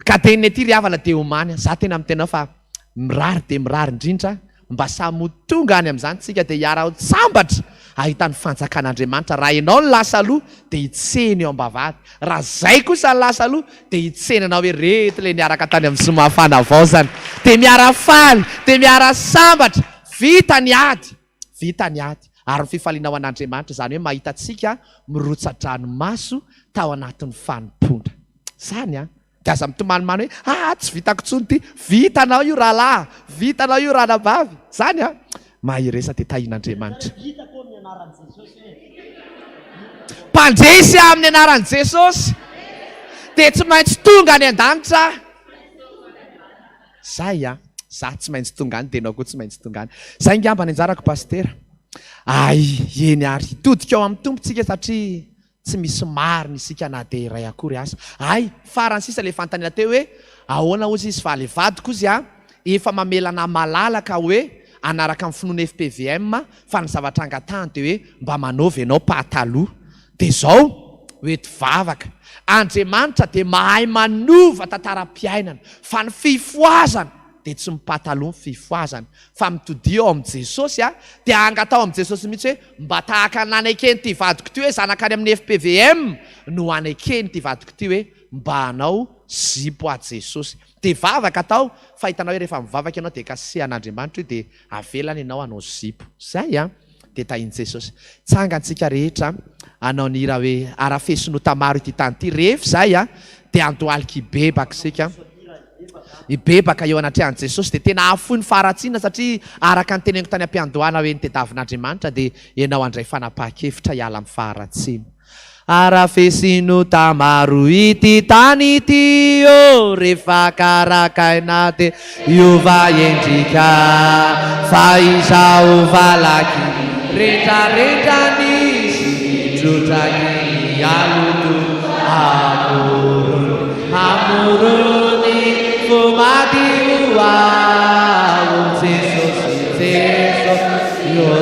Ka dia ny aty ry havana dia omany, za tena miteny anao fa mirary dia mirary indrindra Mba samy ho tonga any amin'izany tsika dia hiara-sambatra hahita ny fanjakan'Andriamanitra. Raha ianao no lasa aloha dia hitsena eo am-bavahady. Raha zay kosa no lasa aloha dia hitsena anao hoe reto ilay niaraka tany amin'ny zoma fanavaozana. Dia miara-faly, dia miara-sambatra. Vita ny ady, vita ny ady. Ary ny fifaliana ho an'Andriamanitra izany hoe mahita antsika mirotsa-dranomaso tao anatin'ny fanompoana. Izany an! Dia aza mitomanimany hoe, ah, tsy vitako intsony ity. Vitanao io rahalahy, vitanao io ranabavy. Izany an! Mahereza dia tahian'Andriamanitra. Mpandresy amin'ny anaran'i Jesosy dia tsy maintsy tonga any an-danitra. Zay an! Za tsy maintsy tonga any dia ianao koa tsy maintsy tonga any. Zay ngamba ny anjarako Pasitera. Ay, eny ary. Hitodika ao amin'ny Tompo tsika satria tsy misy marina isika na dia iray akory aza. Ay, farany sisa le fanontaniana teo hoe ahoana hozy izy fa le vadiko hozy a efa mamela anah malalaka hoe hanaraka ny finoana fpvm fa ny zavatra angatahany dia hoe mba manaova ianao pataloha. Dia zao, hoety vavaka. Andriamanitra dia mahay manova tantaram-piainana fa ny fifohazana dia tsy mipataloha ny fifohazana fa mitodia ao amin'i Jesosy a, dia angataho amin'i Jesosy mihitsy hoe mba tahaka ny naneken'ity vadiko ity hoe zanaka any amin'ny fpvm no aneken'ity vadiko ity hoe mba hanao zipo ahy Jesosy. Dia vavaka atao fa hitanao hoe rehefa mivavaka ianao dia kasihan'Andriamanitra io dia avelany ianao hanao zipo. Zay a! Dia tahin'i Jesosy. Tsangantsika rehetra hanao ny hira hoe Arafeso notamaro ity tany ity. Rehefa izay a, dia andohalika hibebaka isika. Hibebaka eo anatrehan'i Jesosy dia tena hahafoy ny faharatsiana satria araka ny teneniko tany am-piandohana hoe ny tediavin'Andriamanitra dia ianao handray fanapahan-kevitra hiala amin'ny faharatsiana. Arafesino tamaro ity tany ity ô rehefa karakaina dia hiova endrika fa izaho valaky retraretra nisy nitrotraky ny aloto amorony amorony fo madio aho Jesosy Jesosy ô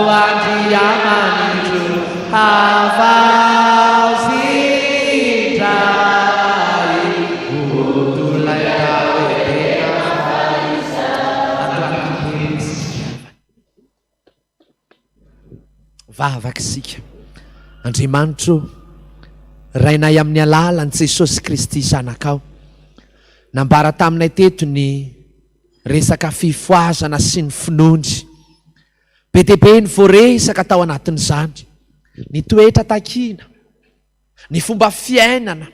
Andriamanitro Havaozy indray ho tolaina hoe tena Vavaka isika. Andriamanitro, Rainay amin'ny alalan'i Jesosy Kristy Zanakao, nambara taminay teto ny resaka fifohazana sy ny finoany. Be dia be ny voaresaka tao anatin'izany, ny toetra takiana, ny fomba fiainana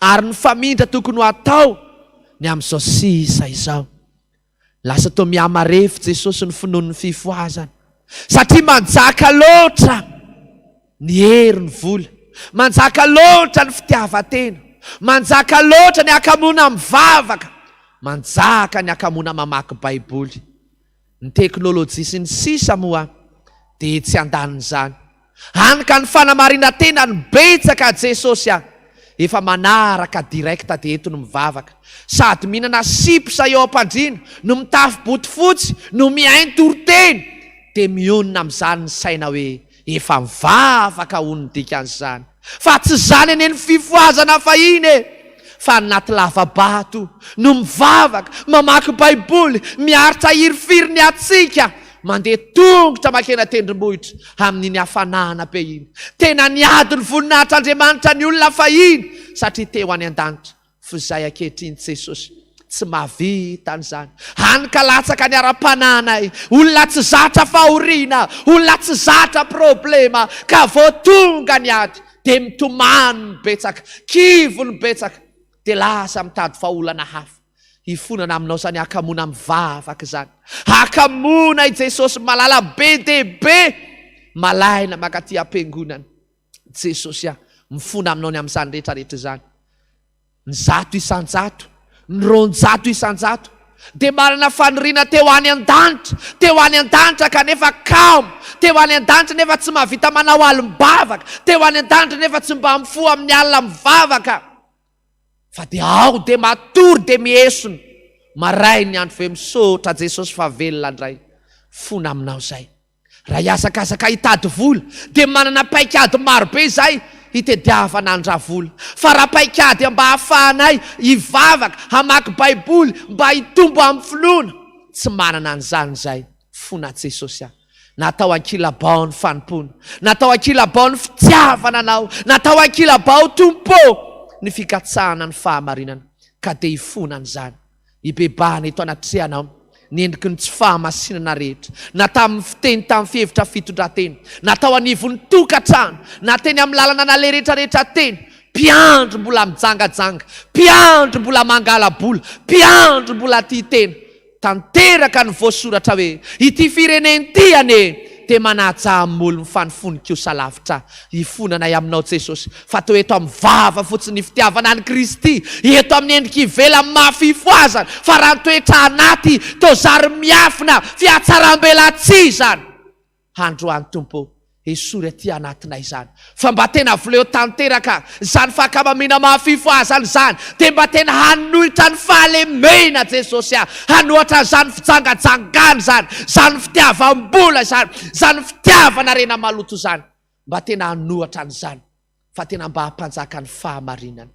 ary ny famindra tokony ho atao ny amin'izao sisa izao. Lasa toa mihamarefo Jesosy ny finoan'ny fifohazana satria manjaka loatra ny hery ny vola, manjaka loatra ny fitiavan-tena, manjaka loatra ny hakamoana mivavaka, manjaka ny hakamoana mamaky Baiboly. Ny teknolojia sy ny sisa moa dia etsy andanin'izany. Hany ka ny fanamarinan-tena no betsaka Jesosy a! Efa manaraka direct dia eto no mivavaka. Sady mihinana chips eo am-pandriana no mitafy botifotsy no mihaino toriteny dia mionona amin'izany ny saina hoe efa mivavaka hono ny dikan'izany. Fa tsy izany anie ny fifohazana fahiny e! Fa anaty lava-bato no mivavaka, mamaky baiboly, miaritra hirifiry ny hatsiaka, mandeha tongotra makena tendrombohitra amin'iny hafanana be iny. Tena niady ny voninahitr'Andriamanitra ny olona fahiny satria te ho any an-danitra. F'izay ankehitriny Jesosy tsy mahavita an'izany. Hany ka latsaka ny ara-panahinay. Olona tsy zatra fahoriana, olona tsy zatra problema, ka vao tonga ny ady dia mitomany ny betsaka, kivy ny betsaka, dia lasa mitady vahaolana hafa. Hifonana aminao izany hakamoana mivavaka izany. Hakamoana i Jesosy malala be dia be, malaina mankaty am-piangonana. Jesosy ah, mifona aminao ny amin'izany rehetra rehetra izany. Ny 100%, ny 200% dia manana faniriana teo any an-danitra, teo any an-danitra kanefa kamo, teo any an-danitra nefa tsy mahavita manao alim-bavaka, teo any an-danitra nefa tsy mba mifoha amin'ny alina mivavaka. Fa dia ao dia matory dia miesona, marain'ny andro ve misaotra Jesosy fa velona indray. Fona aminao izay. Raha hihazakazaka hitady vola dia manana paikady marobe izahay hitediavana an-dRavola. Fa raha paikady mba hahafahanay hivavaka, hamaky baiboly, mba hitombo amin'ny finoana, tsy manana an'izany izahay. Fona Jesosy aho. Natao ankilabao ny fanompoana. Natao ankilabao ny fitiavana Anao. Natao ankilabao Tompo ô ny fikatsahana ny fahamarinana. Ka dia hifona an'izany. Hibebahana eto anatrehanao ny endriky ny tsy fahamasinana rehetra, na tamin'ny fiteny tamin'ny fihevitra fitondran-tena, na tao anivon'ny tokantrano, na teny amin'ny lalana naleha rehetra rehetra teny. Mpiandry mbola mijangajanga, mpiandry mbola mangala-bola, mpiandry mbola tia tena. Tanteraka ny voasoratra hoe, Ity firenena ity anie dia manaja amolony fa ny fony kosa lavitra. Ifonanay aminao Jesosy fa toa eto amin'ny vava fotsiny ny fitiavana an'i Kristy, eto amin'ny endrika ivelany mahafifohazana fa raha ny toetra anaty toa zary miafina fihatsarambelatsihy izany. Androany Tompo ô, esory aty anatinay izany, fa mba tena voleo tanteraka izany fankamamiana mahafifohazana izany, dia mba tena hanohitra ny fahalemena Jesosy a, hanohatra an'izany fijangajangana izany, izany fitiavam-bola izany, izany fitiavana harena maloto izany, mba tena hanohatra an'izany, fa tena mba hampanjaka ny fahamarinana.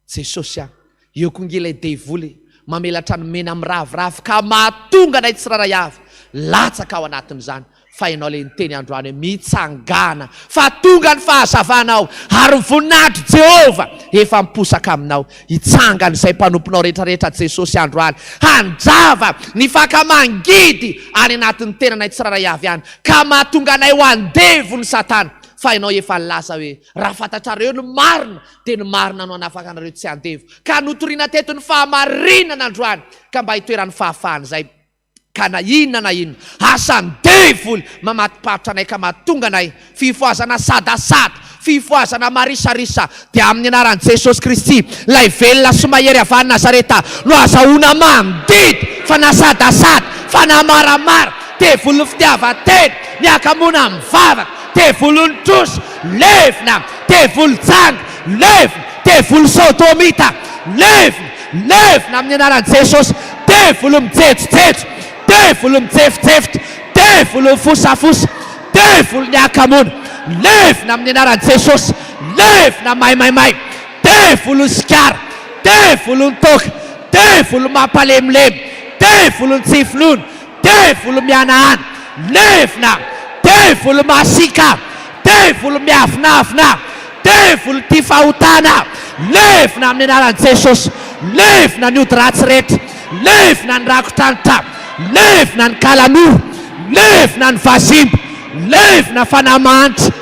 Jesosy a! Eo koa nge ilay devoly mamelatra ny mena miraviravy ka mahatonga anay tsirairay avy latsaka ao anatin'izany fa ianao ilay niteny androany hoe mitsangàna fa tonga ny fahazavanao ary ny voninahitr'i Jehovah efa miposaka aminao. Hitsangana izay mpanomponao rehetrarehetra Jesosy androany handrava ny faka mangidy any anatin'ny tenanay tsirairay avy any ka mahatonga anay ho andevon'i Satana fa ianao efa nilaza hoe raha fantatrareo ny marina dia ny marina no hanafaka anareo tsy andevo, ka notorina teto ny fahamarinana androany, ka mba hitoeran'ny fahafahana izay, ka na inona na inona asan'ny devoly mamatipatotra anay ka mahatonga anay fifohazana sadasada, fifohazana marisarisa, dia amin'ny anaran'i Jesosy Kristy, ilay velona sy mahery avy any Nazareta, no azahoana mandidy fa na sadasada, fa na maramara, devolin'ny fitiavan-tena, ny hakamoana mivavaka, devolin'ny trosa, levona, Devoly janga, levona, devoly sodomita, levona, levona amin'ny anaran'i Jesosy, devoly mijejojejo, devoly mijefojefotra, devoly mifosafosa, devoly ny hakamoana, levona amin'ny anaran'i Jesosy, levona maimaimay, devoly ny sigara, devoly ny toaka, devoly mampalemilemy, devoly ny tsy finoana, Devoly mihanahana, levona, devoly masiaka, devoly miavonavona, devoly tia fahotana, levona amin'ny anaran'i Jesosy, levona ny ody ratsy rehetra, levona ny rakotranitra, levona ny kalanoro, levona ny vazimba, levona fanahy mahantra.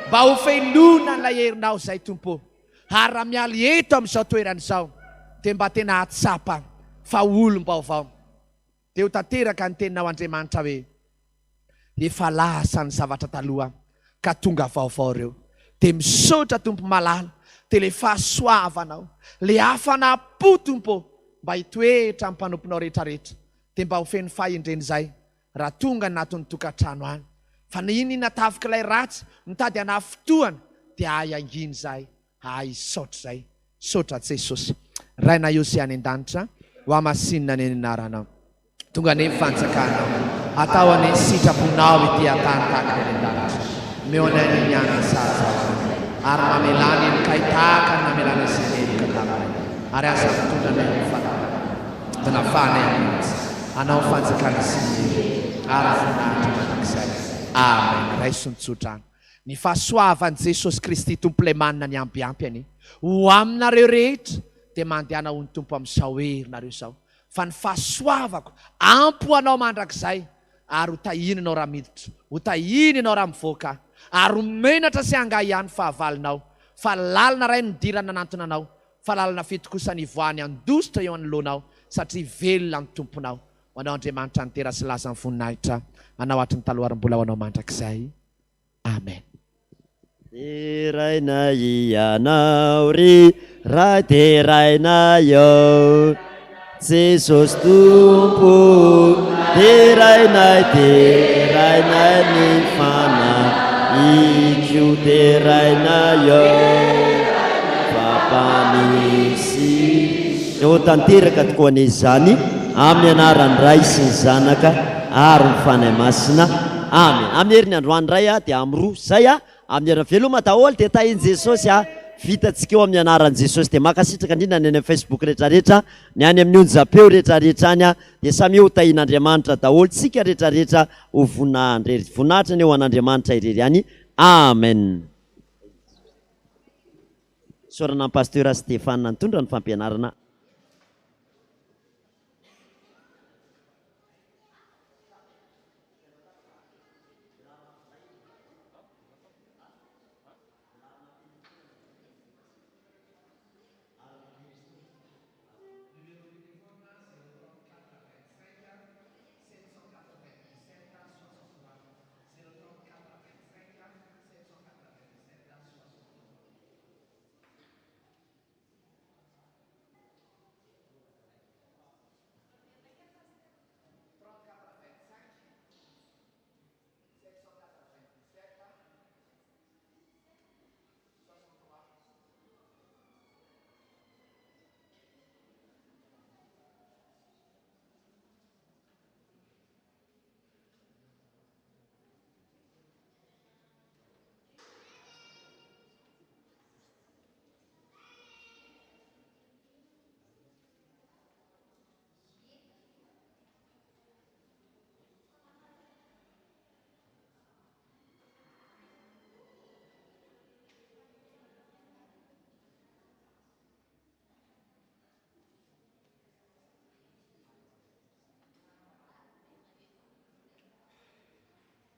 Mba ho fenoina ilay herinao izay Tompo ô. Ary raha miala eto amin'izao toerana izao dia mba tena hahatsapa fa olom-baovao. Dia ho tanteraka ny teninao Andriamanitra hoe, Efa lasa ny zavatra taloha ka tonga vaovao ireo. Dia misaotra Tompo malala dia ilay fahasoavanao, ilay hafanam-po Tompo ô mba hitoetra amin'ny mpanomponao rehetra rehetra. Dia mba ho feno fahendrena izay raha tonga anatin'ny tokantrano any. Fa na inona inona tafik'ilay ratsy mitady hanafintohana dia hahay hangina izahay, hahay hisaotra izay. Misaotra Jesosy. Rainay Ose any an-danitra, ho hamasinina anie ny anaranao. Tonga anie ny fanjakanao. Atao anie ny sitraponao ety an-tany tahaka ny any an-danitra. Omeo anay anie ny hanina sahaza ho anay, ary mamelà ny helokay tahaka ny namelànay izay meloka taminay. Ary aza mitondra anay amin'ny fananana. Nafahanay amin'ny ratsy. Anao ny fanjakana sy ny hery ary ny voninahitra mandrakizay. Amen. Raiso ny tsodrano. Ny fahasoavan'i Jesosy Kristy Tompo ilay manana ny ambiampy anie ho aminareo rehetra dia mandehana ho ny Tompo amin'izao herinareo izao fa ny fahasoavako ampy ho anao mandrakizay ary ho tahiana ianao raha miditra ho tahiana ianao raha mivoaka ary ho menatra sy hangahiahy ny fahavalonao fa lalana iray no nidirany nanantona anao Fa lalana fito kosa nivoahany handositra eo anoloanao, satria velona ny Tomponao. Ho anao Andriamanitra ny dera sy laza ny voninahitra, anao hatry ny taloha ary mbola ho anao mandrakizay. Amen. Deraina Ianao ry Ray deraina eo Jesosy Tompo derainay derainay ny fanahiko deraina eo fa mpanisy Ho tanteraka tokoa anie izany amin'ny anaran'ny Ray sy ny Zanaka ary ny Fanahy Masina. Amen. Amin'ny heriny androany indray dia amin'ny roa izay Amin'ny herin'ny veloma daholo dia tahin'i Jesosy a! Vitantsika eo amin'ny anaran'i Jesosy dia mankasitraka indrindra ny any amin'ny Facebook rehetrarehetra, ny any amin'ny onjam-peo rehetrarehetra any a! Dia samia ho tahin'Andriamanitra daholo tsika rehetrarehetra ho voninahindrery. Voninahitra anie ho an'Andriamanitra irery ihany. Amen. Isaorana an'i Pasteur Stéphane nitondra ny fampianarana.